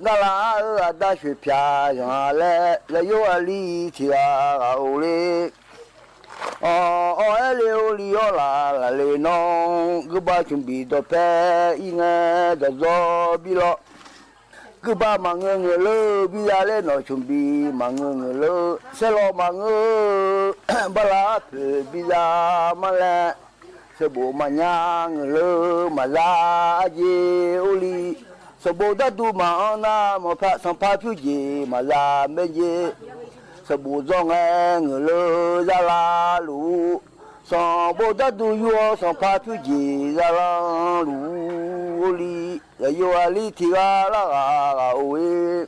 ngar laf-ar-eu aqda shoeqpyaq zanq-a laer, yawqghaq li tiq ghaq ghaq of le. Awq, awq aer le urli-awr laf laf le nawr, guiqbav cmq biq dawqpae ir ngae dawqdzawr bi lawr. Guiqbav maqngeur ngeur leur biza laer nawq, cmq biq maqngeur ngeur leur, saerlawv maqngeur bala poeq biza mar laer, sanqbof maqnya ngeur leur maqza arjeq urli. Sanqbof darduq maqanr nar mawqpaq sanqpaq pyur jeq maqza maer jer. Sanqbof dzawr ngae ngeur leur zalar luf-ur. Sanqbof darduq yur-awr sanqpaq pyur jeq zalar luf-ur urli. Yawqghaq li tiq ghaq lar ghaq ghaq of-ir.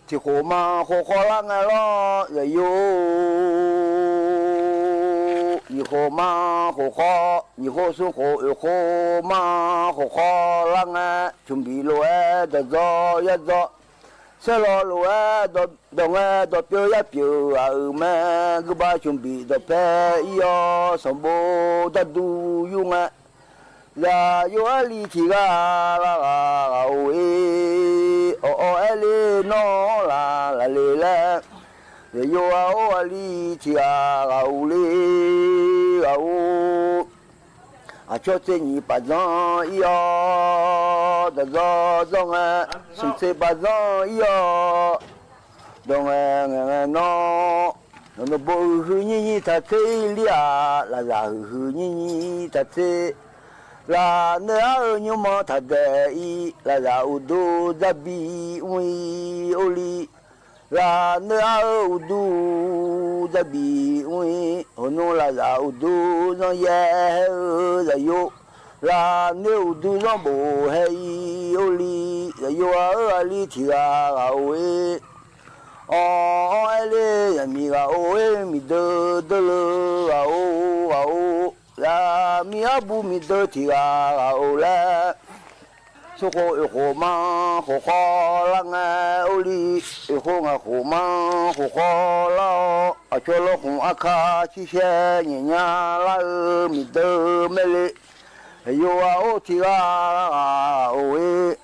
Tiq khof ma khof khawv lar ngae lawr, zaqyo. Nyiq khof ma khof khawv, nyiq khof smr khof oeq khof ma khof khawv lar ngae, cmq biq lof-aer dawqdzawr yar dzawr. Saerlawv lof-aer dawq ngae dawqpyeuf yar pyeuf-eu ghaq-euq mae, guiqbav cmq biq dawqpae ir-awr sanqbof darduq yur ngae, zaqyo arli tiq ghaq lar ghaq ghaq of-ir. Awq, awq aer le nawr laf laf le laer, zaqyo ghaq or arli tiq ghaq ghaq of le ghaq or. Aqcawq tser nyiq paf dzanr ir-awr dawqdzawr dzawr ngae, smq tser paf dzanr ir-awr dawq ngae ngae ngae nawr, nawq nawq bo huiqhuiq nyir nyir taq tser ir lir-aq, lafzaq huiqhuiq nyir nyir taq tser. Lafnoeq-ar-eu nymrmanr taq daef ir, lafzaq uqduq dzarbi mr-ir or li. Lafnoeq-ar-eu uqduq dzarbi mr-ir, hawq nmr lafzaq uqduq zanryaer haer-eu zaqyo. Lafnoeq uqduq zanrbof haer ir or li, zaqyo ghaq-eu arli tiq ghaq ghaq of-ir. Awq, awq aer le zaqmiq ghaq of-ir, miqdeuq deur le ghaq or ghaq or. Zaqmiq arbuq miqdeuq tiq ghaq ghaq of laer, smr khof oeq khof ma khof khawv lar ngae or li, oeq khof ngaq khof ma khof khawv lar-awr, aqcawq lawrkhmq arka cirshaer nyaef nya lar-eu miqdeuq mae le. Aqyawf ghaq or tiq ghaq ghaq of-ir.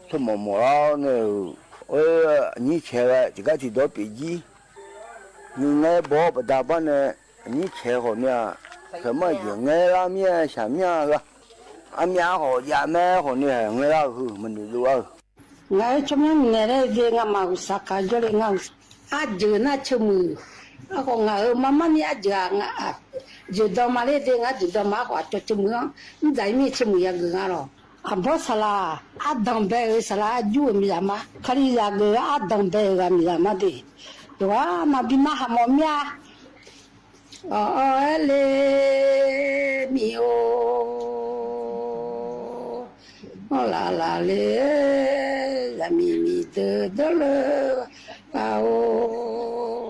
Tsawrmawq mawq lar-awr nae-euq, nyir cae ghae tiqgar tiqdawq pyeuf jir. Ngeungae baw-awr baqda bar nae, nyir cae khawf ni-aq, saqmar jeq ngae lar mir-aer shaq mir-a ghaq. Armyav khawf jav mae khawf ni-aq ngae lar-euq heu maqnoeq dov-a-eu. Ngaq-euq tsawrmyanr naeq laer de ngamaf-euq saqkaq jawrle ngar-euq. Arjeuq nar ceuqmuiq. Aerkhawf ngaq-euq marmar ni arjeuq-aq, jeuqdanq ma laer de ngar jeuqdanq ma aerkhawf aqcawq ceuqmuiq-anr mrdzaq-ir mir ceuqmuiq yageuf nga lawq. Aqbawr saqlaq ardanq bae-euq saqlaq arjur-euq miqzaq ma. Kalizaq geuf ardanq bae-euq ghaq miqzaq ma de. Yawqghaq maqbi nar haq mawf mir-a. Awq, awq aer le miq-or. Anr laf laf le zaqmiq miqdeuq dawrle ghaq-or.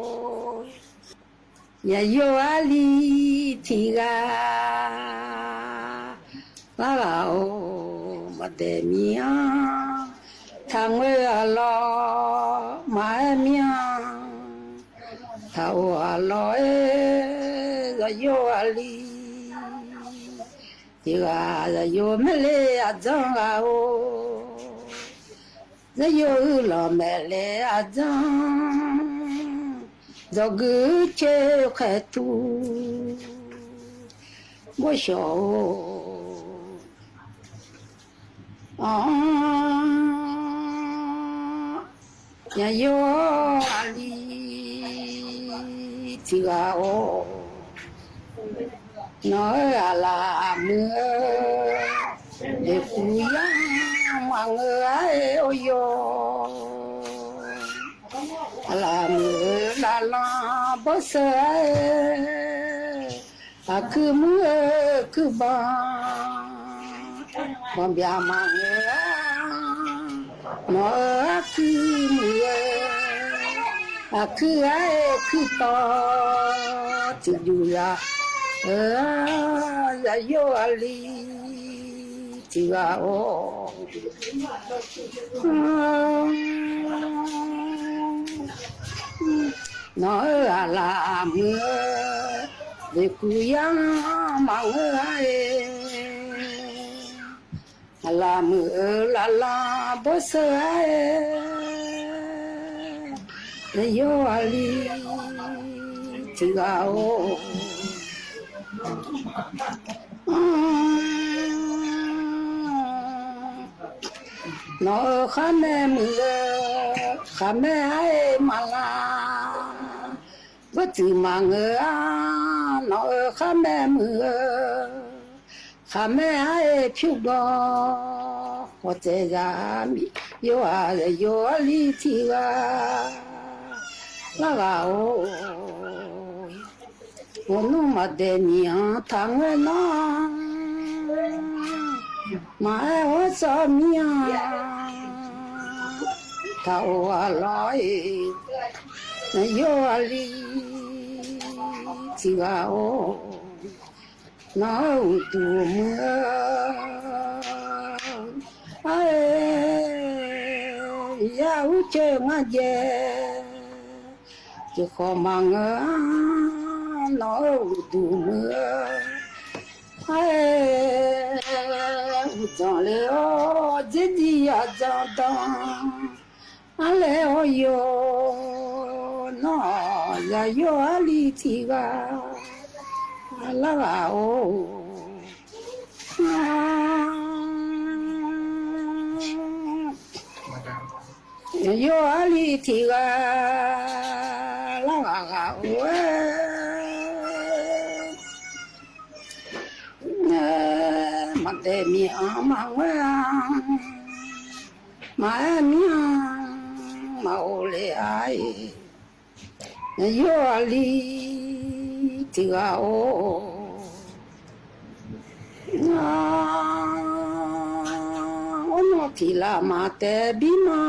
Yaqyo arli tiq ghaq lar ghaq-or. Maqdaeq mir-anr taqngoer ghaq lawr maqaer mir-anr taq-or ghaq lawr-aer, zaqyo arli tiq ghaq zaqyo maerle aqdzanr ghaq-or. Zaqyo uirlawq maeqle aqdzanr, dzawqgui coer khaeqtuv ghovshaw-or. Anr, yaqyo arli tiq ghaq-or. Nawq-euq aqlaf muiq-eu, leqkuv yar maqngeur-a-aer or yawr. Aqlaf muiq-eu laflanr bawrseu-a-aer, aqkuir muir-eu kuirbanq, banqbyaq maqngeur-a. Nawq-euq aqkuir muiq-eu, aqkuir-a-aer kuirtawv tiqjuq yaq-eu-a, yaqyor aqli tiqghaq-or. Nawq-euq aqlaf muiq-eu, leqkuv yar maqngeur-a-aer. Aqlaf muiq-eu laflanr bawrseu-a-aer, yawr aqli tiqghaq-or. Nawq-euq khar mae muiq-eu, khaqmae-a-aer maqlar, gawrtsuif maqngeur-a. Nawq-euq khar mae muiq-eu, khaqmae-a-aer pyur gawr, khawf tsaev zaq-a, miqyaer-aq, yawr aqli tiqghaq larghaq-or. Ghawqnmr maqdaeq miq-anr taqngaer nawr, maqaer-awr sawr mir-a, taq-or aqlawr-iq, yawr aqli tiqghaq-or. Nawq-euq uqduq muiq-eu, aer, yar urcoer ngar jae, tiqkhawf maqngeur-a. Nawq-euq uqduq muiq-eu, aer, uqdzanq le-awr dzer dir yaqdzanq danq, arlae-awr yawr nawr, yaqyor aqli tiqghaq larghaq-or. Yawr aqli tiqghaq larghaq ghaq-or-aer, maqdaeq miq-anr maqngaer-a, maqaer mir-a, maqghov le-aer, yawr aqli tiqghaq-or. Arnawr tiq laf maqtaef bir ma,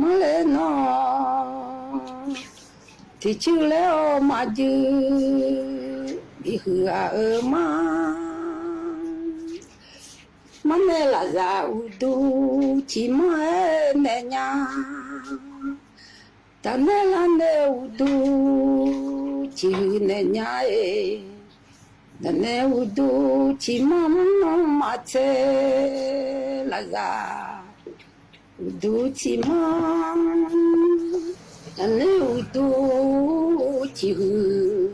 marlaer nawr tiqcuir laer-awr maqjuir, bihuiq ghaq-euq mar. Marnae lafzaq uqduq ciqmanr-aer naeq nya, daqnaeq larnae uqduq ciqhuiq naeq nya-eq. Daqnaeq uqduq ciqmanr mr nawr maqtser, lafzaq uqduq ciqmanr, daqnaeq uqduq ciqhuiq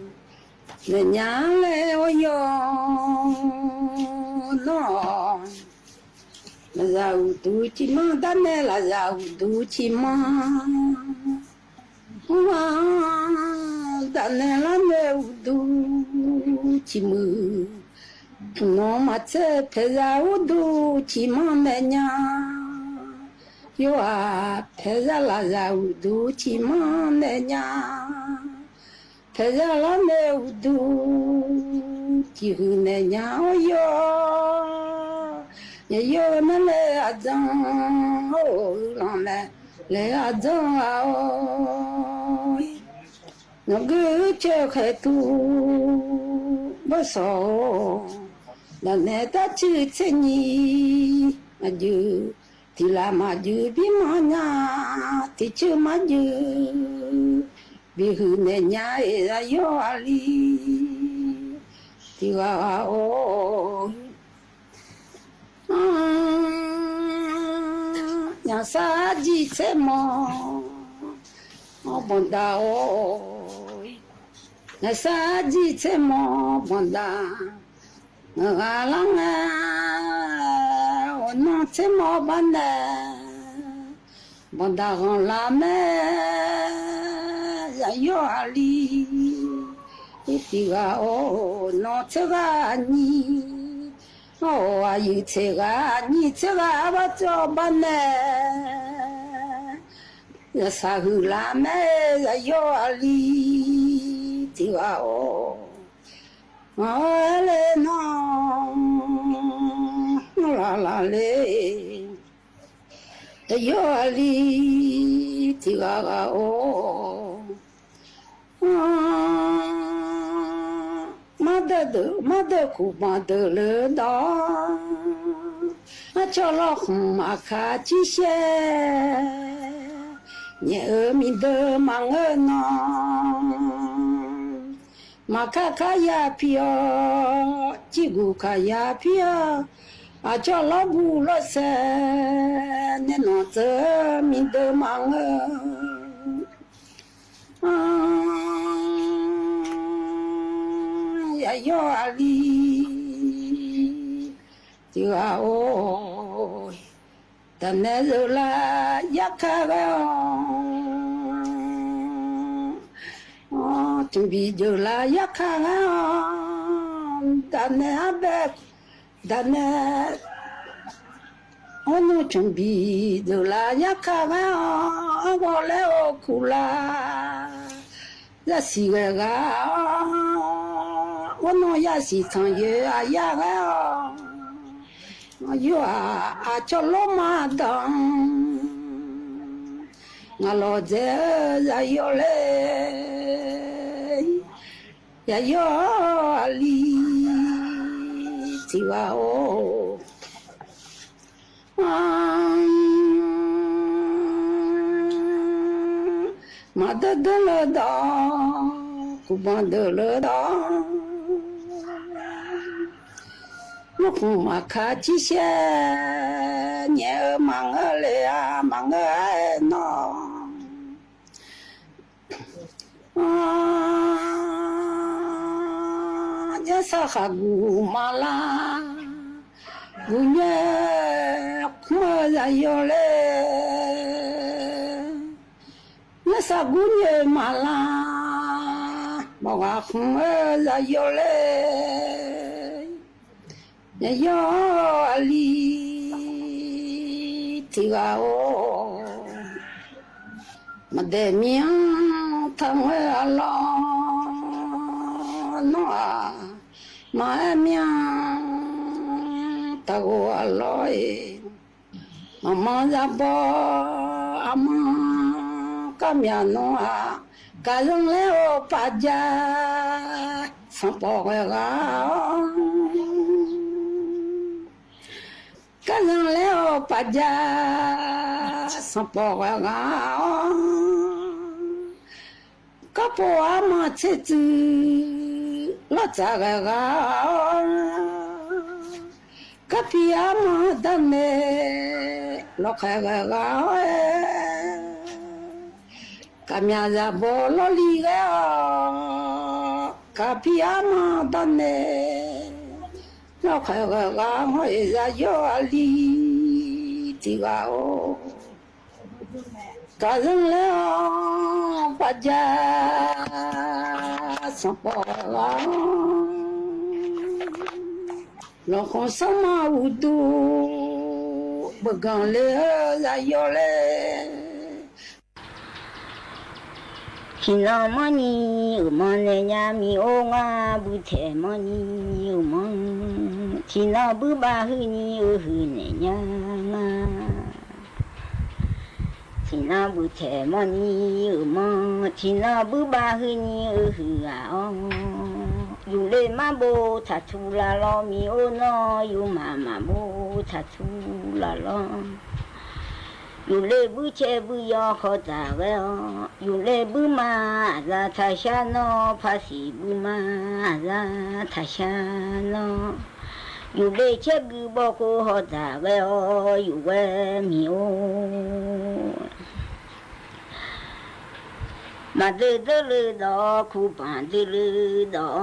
naeq nya laer-awr yawr nawr, lafzaq uqduq ciqmanr, daqnaeq lafzaq uqduq ciqmanr, mr-a, daqnaeq larnae uqduq ciqmuiq nawr maqtser, paeqzaq uqduq ciqmanr naeq nya. Yawr-aq, paeqzaq lafzaq uqduq ciqmanr naeq nya. Paeqzaq larnae uqduq ciqhuiq naeq nya-awr yawr. Yawr-eu nar laer aqdzanr-or, uqlanq mae laer aqdzanr ghaq-or. Nawqguir caer khaeqtuv bawrsawq-or, daqnaeq darcuir tser nyiq maqjuir, tiq laf maqjuir bir mar nya, tiqcuir maqjuir bihuiq naeq nya-eq, yawr aqli tiqghaq ghaq-or. Naqsar arjir tser mawr banqdaq-or, naqsar arjir tser mawr banqdaq, ngaq ghaq lar ngae, ghawqnan tser mawr bar nae, banqdaq ghanq laf mae, yaqyawr aqli tiq ghaq-awr, nawq tser ghaq nyir, aqyuif tser ghaq nyir tser ghaq arbar cawv bar nae, yawshaq huiqlar mae, yawqha li tiq ghaq-awr, aer le nawr, nawr laf laf le, yawqha li tiq ghaq ghaq-awr, mardeuv deuq, mardeuv kuqbanq deuq leudawq, arcawv lawrkhmq maqkaq cirsaer, nyaef-euq miqdeuq maqngeur nawr, maqkaq kaq ya pir-awr, cirguq kaq ya pir-awr, aqcawv lawrbuq lawrsaer, nae nawq tseuv-eu miqdeuq maqngeur. Yawqha li tiq ghaq-or, daqnaeq zeuqlaf yarkar ghae-awr, cmqbiq zeuqlaf yarkar ghae-awr, daqnaeq arbae, daqnaeq, arnmr cmqbiq zeuqlaf yarkar ghae-awr, arghawq laer-awr kuqlar, zaqsiq ghae ghaq-awr, arnmr yasiq tanqyoeq aqyar ghae-awr, yawqha aqcawv lawrma danq, ngaq lawqdzaeq-eu zaqyo le, yawqha li tiq ghaq-or, maqdeur deur leudawq, kuqbanq deuq leudawq, lawrkhmq maqkaq cirsaer, nyaef-eu maqngeur le-a, maqngeur-aer nawr, yarsar khaqguq maqlar, guqnyoer khmr-eu zaqyo le, yarsar guqnyoer maqlar, mawqghaq khmr-eu zaqyo le, yawqha li tiq ghaq-or, maqdaeq mir-anr taqngoer-a lawr, nawr-aq maqaer mir-anr taqghof-a lawr-iq, aqma zaqbaw aqma, kavmyaq nawr-aq, gaqzanq laer-awr paqjav sanqpawf ghae ghaq-awr, gaqzanq laer-awr paqjav sanqpawf ghae ghaq-awr, karpov arma tsertsuif lawrtsaf ghae ghaq-awr, karpi arma darnae lawqkhaeq ghae ghaq-awr-aer, kavmyaq zaqbaw lawrli ghae-awr, kavpi arma darnae lawrkhaeq ghae ghaq-awr, yawqha li tiq ghaq-or, gaqzanq laer-awr paqjav sanqpawf ghae ghaq-awr, lawqkhmq sarma uqduq beuganq le-eu zaqyo le, tiqnan manrni uqmanr nae nya, miq-or ngar buitaeq manrni uqmanr, tiqnan buibav huirni uihuiq naeq nya nga. Tiqnan buitaeq manrni uqmanr, tiqnan buibav huirni uihuiq ghaq-awr, yufle marbov taqtuq laf lawr, miq-or nawr yufmaf maqbov taqtuq laf lawr. Yufle buircaev buiryawv khawf dzaq ghae-awr, yufle buirma aqza taqshar nawr, paqsiq buirma aqza taqshar nawr, yufle caergui bawkov haw dzaq ghae-awr, yufghae miq-or, maqdeur deur le dawq, kuqbanq deur le dawq,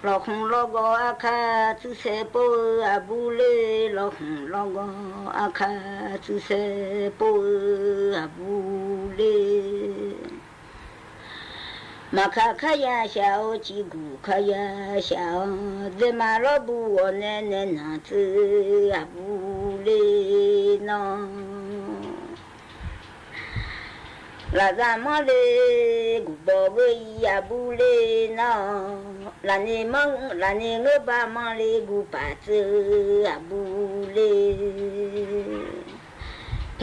lawqkhmq lawrgawv arkar tsuisaer pov-eu aqbur le, lawqkhmq lawrgawv arkar tsuisaer pov-eu aqbur le. Maqkaq kar ya shaq-awr, ciqguq kar ya shaq-awr, dzaeqma lawrbu ghawqnae nae naqtsuif aqbur ler nawr. Lafzaq manr le guqbawq ghoe-ir aqbur ler nawr. Lafni ngeur ba manr le guqpaf tsuif aqbur ler.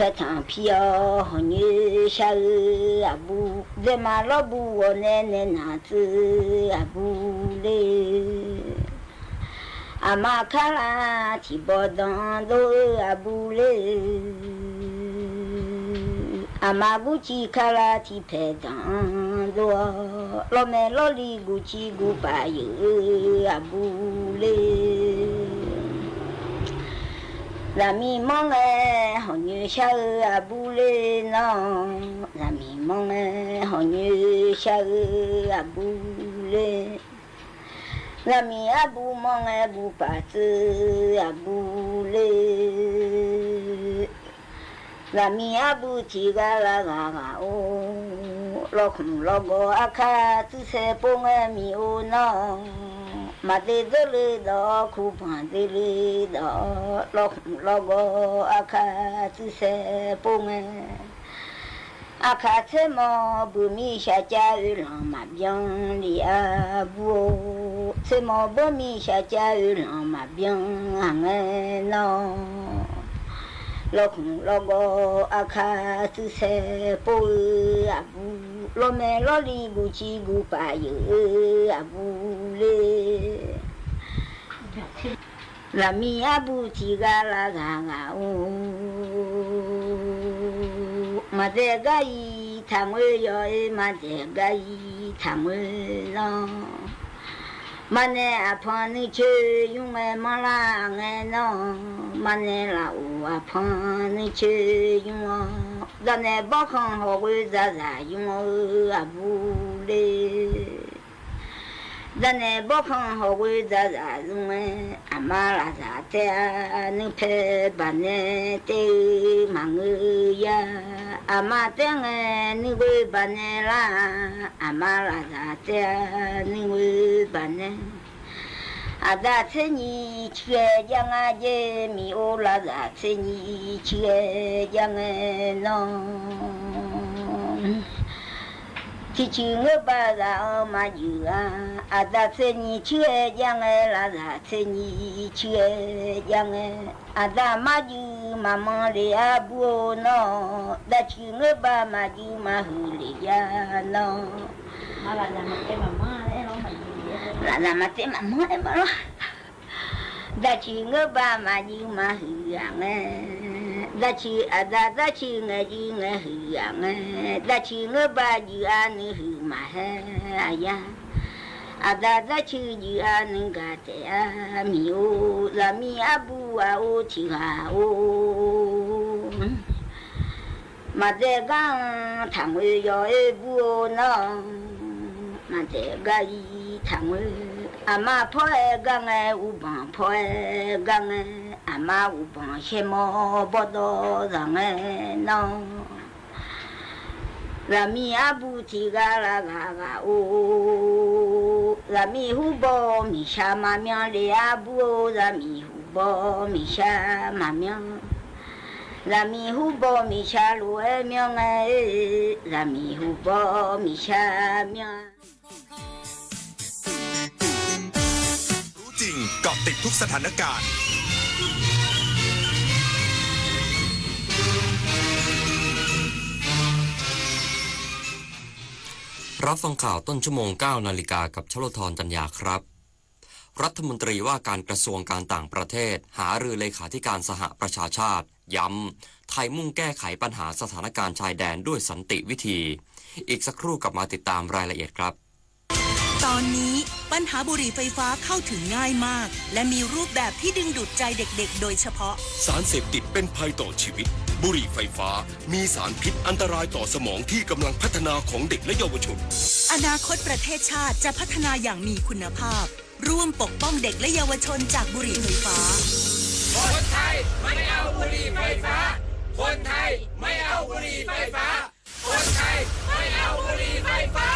Paertanq pir-awr hawqnyoer shar-eu aqbur, dzaeqma lawrbu ghawqnae nae naqtsuif aqbur ler. Aqma kar lar tiqbawq danqdov-eu aqbur ler. Aqma gurciv kar lar tiqpaeq danqdov-awr, lawrmaeq lawrli guqciv guqpaf yeuq-eu aqbur ler. Zaqmiq manr ngae hawqnyoer shar-eu aqbur ler nawr. Zaqmiq manr ngae hawqnyoer shar-eu aqbur ler. Zaqmiq arbu manr ngae guqpaf tsuif aqbur ler. Zaqmiq arbu tiqghaq lar ghaq ghaq-or, lawkhmq lawgawv arkar tsuifsaer pov ngae miq-or nawr. Maqdzer dzeur le dawq-awr, kubanq dzer le dawq-awr, lawkhmq lawgawv arkar tsuifsaer pov ngae. Aqkaq tser mawr beuq mir shaqcav oe lanq maqbyan le aqbur-or. Tser mawr bawr mir shaqcav oe lanq maqbyan aqngae nawr. Lawkhmq lawgawv arkar tsuifsaer pov-eu aqbur, lawrmaeq lawrli guqciv guqpaf yeuq-eu aqbur ler. Zaqmiq arbu tiqghaq lar ghaq ghaq-or, maqdzaeq gar-ir taqngoer yawq-ir, maqdzaeq gar-ir taqngoer nawr. Maqnaeq aqpanq nuicoer nymr ngae manrlar ngae nawr. Maqnaeq laf-or aqpanq nuicoer nymr-awr, zaqnaeq bawrkhanq hawqghoe dzaqzaq nymr-eu aqbur ler. Zaqnaeq bawrkhanq hawqghoe dzaqzaq nymr ngae, aqma lafzaq taef-a nuipae baqnae taef-eu maqngeur ya. Aqma taef ngae nuighoe baqnae lar-a, aqma lafzaq taef-a nuighoe baqnae. Aqda tser nyiq cuiq-aer jav nga jaer miq-or, lafzaq tser nyiq cuiq-aer jav ngae nawr. Tiqcuiq ngeur ba zaq-anr maqjuif-a, aqda tser nyiq cuiq-aer jav ngae, lafzaq tser nyiq cuiq-aer jav ngae. Aqda maqjuif maqmanr le arbur-or nawr, dacuiq ngeur ba maqjuif maqhuiq le ya nawr. Lafzaq maqtaev maqmanr aer ma lawr. Dacuiq ngeur ba maqjuif maqhuiq-aq ngae. Dacuiq aqda dacuiq ngaeq juif ngaeq huiq-aq ngae. Dacuiq ngeur ba juif-a nuihuiq maqhaer-aq ya. Aqda dacuiq juif-a nuigaq taef-a miq-or, zaqmiq arbu aq-or tiqghaq-or. Maqdzaeq gar-anr taqngoer yawq-ir bur-or nawr. Maqdzaeq gar-ir taqngoer. Aqma pawr-aer gar ngae, uqbanq pawr-aer gar ngae. Aqma uqbanq shaermawr bawrdawr zaq ngae nawr. Zaqmiq arbu tiqghaq lar ghaq ghaq-or. Zaqmiq hubawr miqshaq maqmyan le arbur-or, zaqmiq hubawr miqshaq maqmyan. Zaqmiq hubawr miqshaq lof-aer myan ngae-eu, zaqmiq hubawr miqshaq myan. รู้จริง เกาะติดทุกสถานการณ์ รับฟังข่าวต้นชั่วโมง เก้านาฬิกา กับชโลธร จันยาครับ รัฐมนตรีว่าการกระทรวงการต่างประเทศ หารือเลขาธิการสหประชาชาติ ย้ำ ไทยมุ่งแก้ไขปัญหาสถานการณ์ชายแดนด้วยสันติวิธี อีกสักครู่กลับมาติดตามรายละเอียดครับ ตอนนี้ปัญหาบุหรี่ไฟฟ้าเข้าถึงง่ายมาก และมีรูปแบบที่ดึงดูดใจเด็กๆ โดยเฉพาะ สารเสพติดเป็นภัยต่อชีวิต บุหรี่ไฟฟ้า มีสารพิษอันตรายต่อสมองที่กำลังพัฒนาของเด็กและเยาวชน อนาคตประเทศชาติจะพัฒนาอย่างมีคุณภาพ ร่วมปกป้องเด็กและเยาวชนจากบุหรี่ไฟฟ้า คนไทยไม่เอาบุหรี่ไฟฟ้า คนไทยไม่เอาบุหรี่ไฟฟ้า คนไทยไม่เอาบุหรี่ไฟฟ้า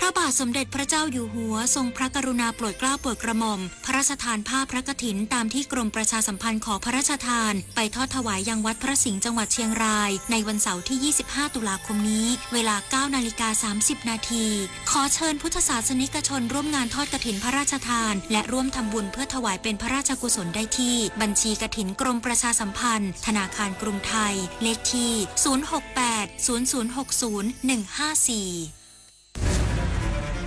พระบาทสมเด็จพระเจ้าอยู่หัวทรงพระกรุณาโปรดเกล้าโปรดกระหม่อม พระราชทานผ้าพระกฐิน ตามที่กรมประชาสัมพันธ์ขอพระราชทาน ไปทอดถวายยังวัดพระสิงห์จังหวัดเชียงราย ในวันเสาร์ที่ ยี่สิบห้า ตุลาคมนี้ เวลา เก้านาฬิกา สามสิบนาที ขอเชิญพุทธศาสนิกชนร่วมงานทอดกฐินพระราชทาน และร่วมทำบุญเพื่อถวายเป็นพระราชกุศลได้ที่บัญชีกฐินกรมประชาสัมพันธ์ ธนาคารกรุงไทย เลขที่ ศูนย์หกแปด ศูนย์ศูนย์หกศูนย์ หนึ่งห้าสี่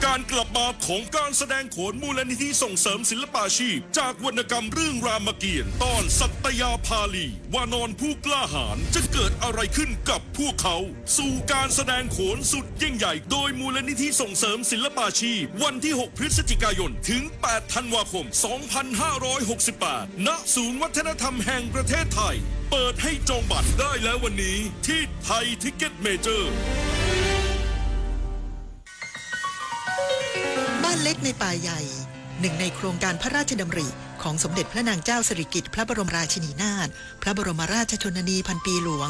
การกลับมาของการแสดงโขนมูลนิธิส่งเสริมศิลปาชีพ จากวรรณกรรมเรื่องรามเกียรติ์ ตอนสัตยาภาลี วานรผู้กล้าหาญ จะเกิดอะไรขึ้นกับพวกเขา สู่การแสดงโขนสุดยิ่งใหญ่ โดยมูลนิธิส่งเสริมศิลปาชีพ วันที่ หก พฤศจิกายน ถึง แปด ธันวาคม สองพันห้าร้อยหกสิบแปด ณ ศูนย์วัฒนธรรมแห่งประเทศไทย เปิดให้จองบัตรได้แล้ววันนี้ ที่ไทยทิกเก็ตเมเจอร์ บ้านเล็กในป่าใหญ่ หนึ่งในโครงการพระราชดำริของสมเด็จพระนางเจ้าสิริกิติ์พระบรมราชินีนาถ พระบรมราชชนนีพันปีหลวง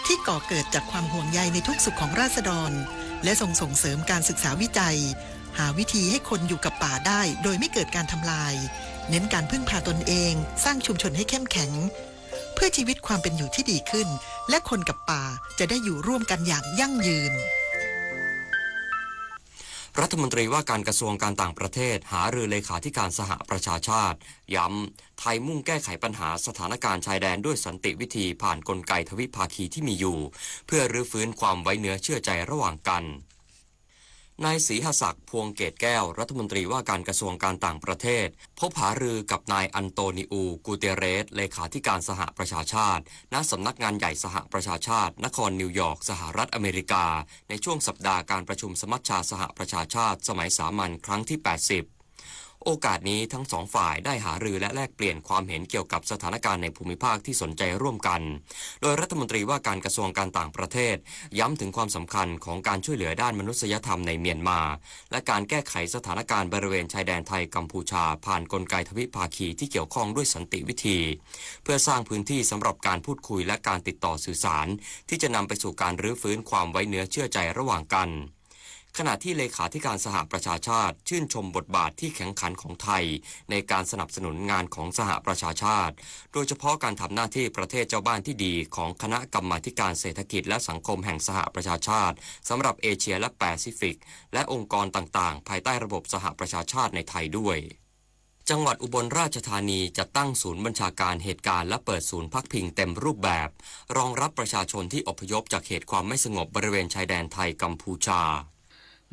ที่ก่อเกิดจากความห่วงใยในทุกสุขของราษฎร และทรงส่งเสริมการศึกษาวิจัย หาวิธีให้คนอยู่กับป่าได้โดยไม่เกิดการทำลาย เน้นการพึ่งพาตนเอง สร้างชุมชนให้เข้มแข็ง เพื่อชีวิตความเป็นอยู่ที่ดีขึ้น และคนกับป่าจะได้อยู่ร่วมกันอย่างยั่งยืน รัฐมนตรีว่าการกระทรวงการต่างประเทศหารือเลขาธิการสหประชาชาติ ย้ำ ไทยมุ่งแก้ไขปัญหาสถานการณ์ชายแดนด้วยสันติวิธีผ่านกลไกทวิภาคีที่มีอยู่ เพื่อรื้อฟื้นความไว้เนื้อเชื่อใจระหว่างกัน นายศรีหศักดิ์ พวงเกตแก้ว รัฐมนตรีว่าการกระทรวงการต่างประเทศ พบหารือกับนายอันโตนิอู กูเตเรส เลขาธิการสหประชาชาติ ณ สำนักงานใหญ่สหประชาชาติ นครนิวยอร์ก สหรัฐอเมริกา ในช่วงสัปดาห์การประชุมสมัชชาสหประชาชาติสมัยสามัญครั้งที่ แปดสิบ โอกาสนี้ทั้งสองฝ่ายได้หารือและแลกเปลี่ยนความเห็นเกี่ยวกับสถานการณ์ในภูมิภาคที่สนใจร่วมกัน โดยรัฐมนตรีว่าการกระทรวงการต่างประเทศ ย้ำถึงความสำคัญของการช่วยเหลือด้านมนุษยธรรมในเมียนมา และการแก้ไขสถานการณ์บริเวณชายแดนไทยกัมพูชา ผ่านกลไกทวิภาคีที่เกี่ยวข้องด้วยสันติวิธี เพื่อสร้างพื้นที่สำหรับการพูดคุยและการติดต่อสื่อสาร ที่จะนำไปสู่การรื้อฟื้นความไว้เนื้อเชื่อใจระหว่างกัน ขณะที่เลขาธิการสหประชาชาติชื่นชมบทบาทที่แข็งขันของไทยในการสนับสนุนงานของสหประชาชาติ โดยเฉพาะการทำหน้าที่ประเทศเจ้าบ้านที่ดีของคณะกรรมาธิการเศรษฐกิจและสังคมแห่งสหประชาชาติสำหรับเอเชียและแปซิฟิก และองค์กรต่างๆ ภายใต้องค์กรต่างๆ ภายใต้ระบบสหประชาชาติในไทยด้วย จังหวัดอุบลราชธานีจัดตั้งศูนย์บัญชาการเหตุการณ์และเปิดศูนย์พักพิงเต็มรูปแบบ รองรับประชาชนที่อพยพจากเหตุความไม่สงบบริเวณชายแดนไทยกัมพูชา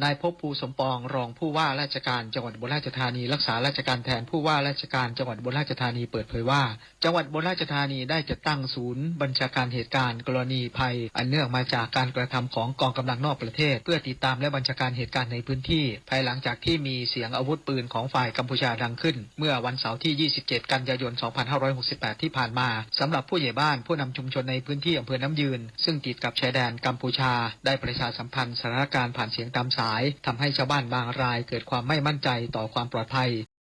นายภพภูมิ สมปอง รองผู้ว่าราชการจังหวัดอุบลราชธานี รักษาราชการแทนผู้ว่าราชการจังหวัดอุบลราชธานีเปิดเผยว่า จังหวัดอุบลราชธานีได้จัดตั้งศูนย์บัญชาการเหตุการณ์กรณีภัยอันเนื่องมาจากการกระทำของกองกำลังนอกประเทศ เพื่อติดตามและบัญชาการเหตุการณ์ในพื้นที่ ภายหลังจากที่มีเสียงอาวุธปืนของฝ่ายกัมพูชาดังขึ้น เมื่อวันเสาร์ที่ ยี่สิบเจ็ด กันยายน สองพันห้าร้อยหกสิบแปด ที่ผ่านมา สำหรับผู้ใหญ่บ้านผู้นำชุมชนในพื้นที่อำเภอน้ำยืน ซึ่งติดกับชายแดนกัมพูชา ได้ประชาสัมพันธ์สถานการณ์ผ่านเสียงตามสาย ทำให้ชาวบ้านบางรายเกิดความไม่มั่นใจต่อความปลอดภัย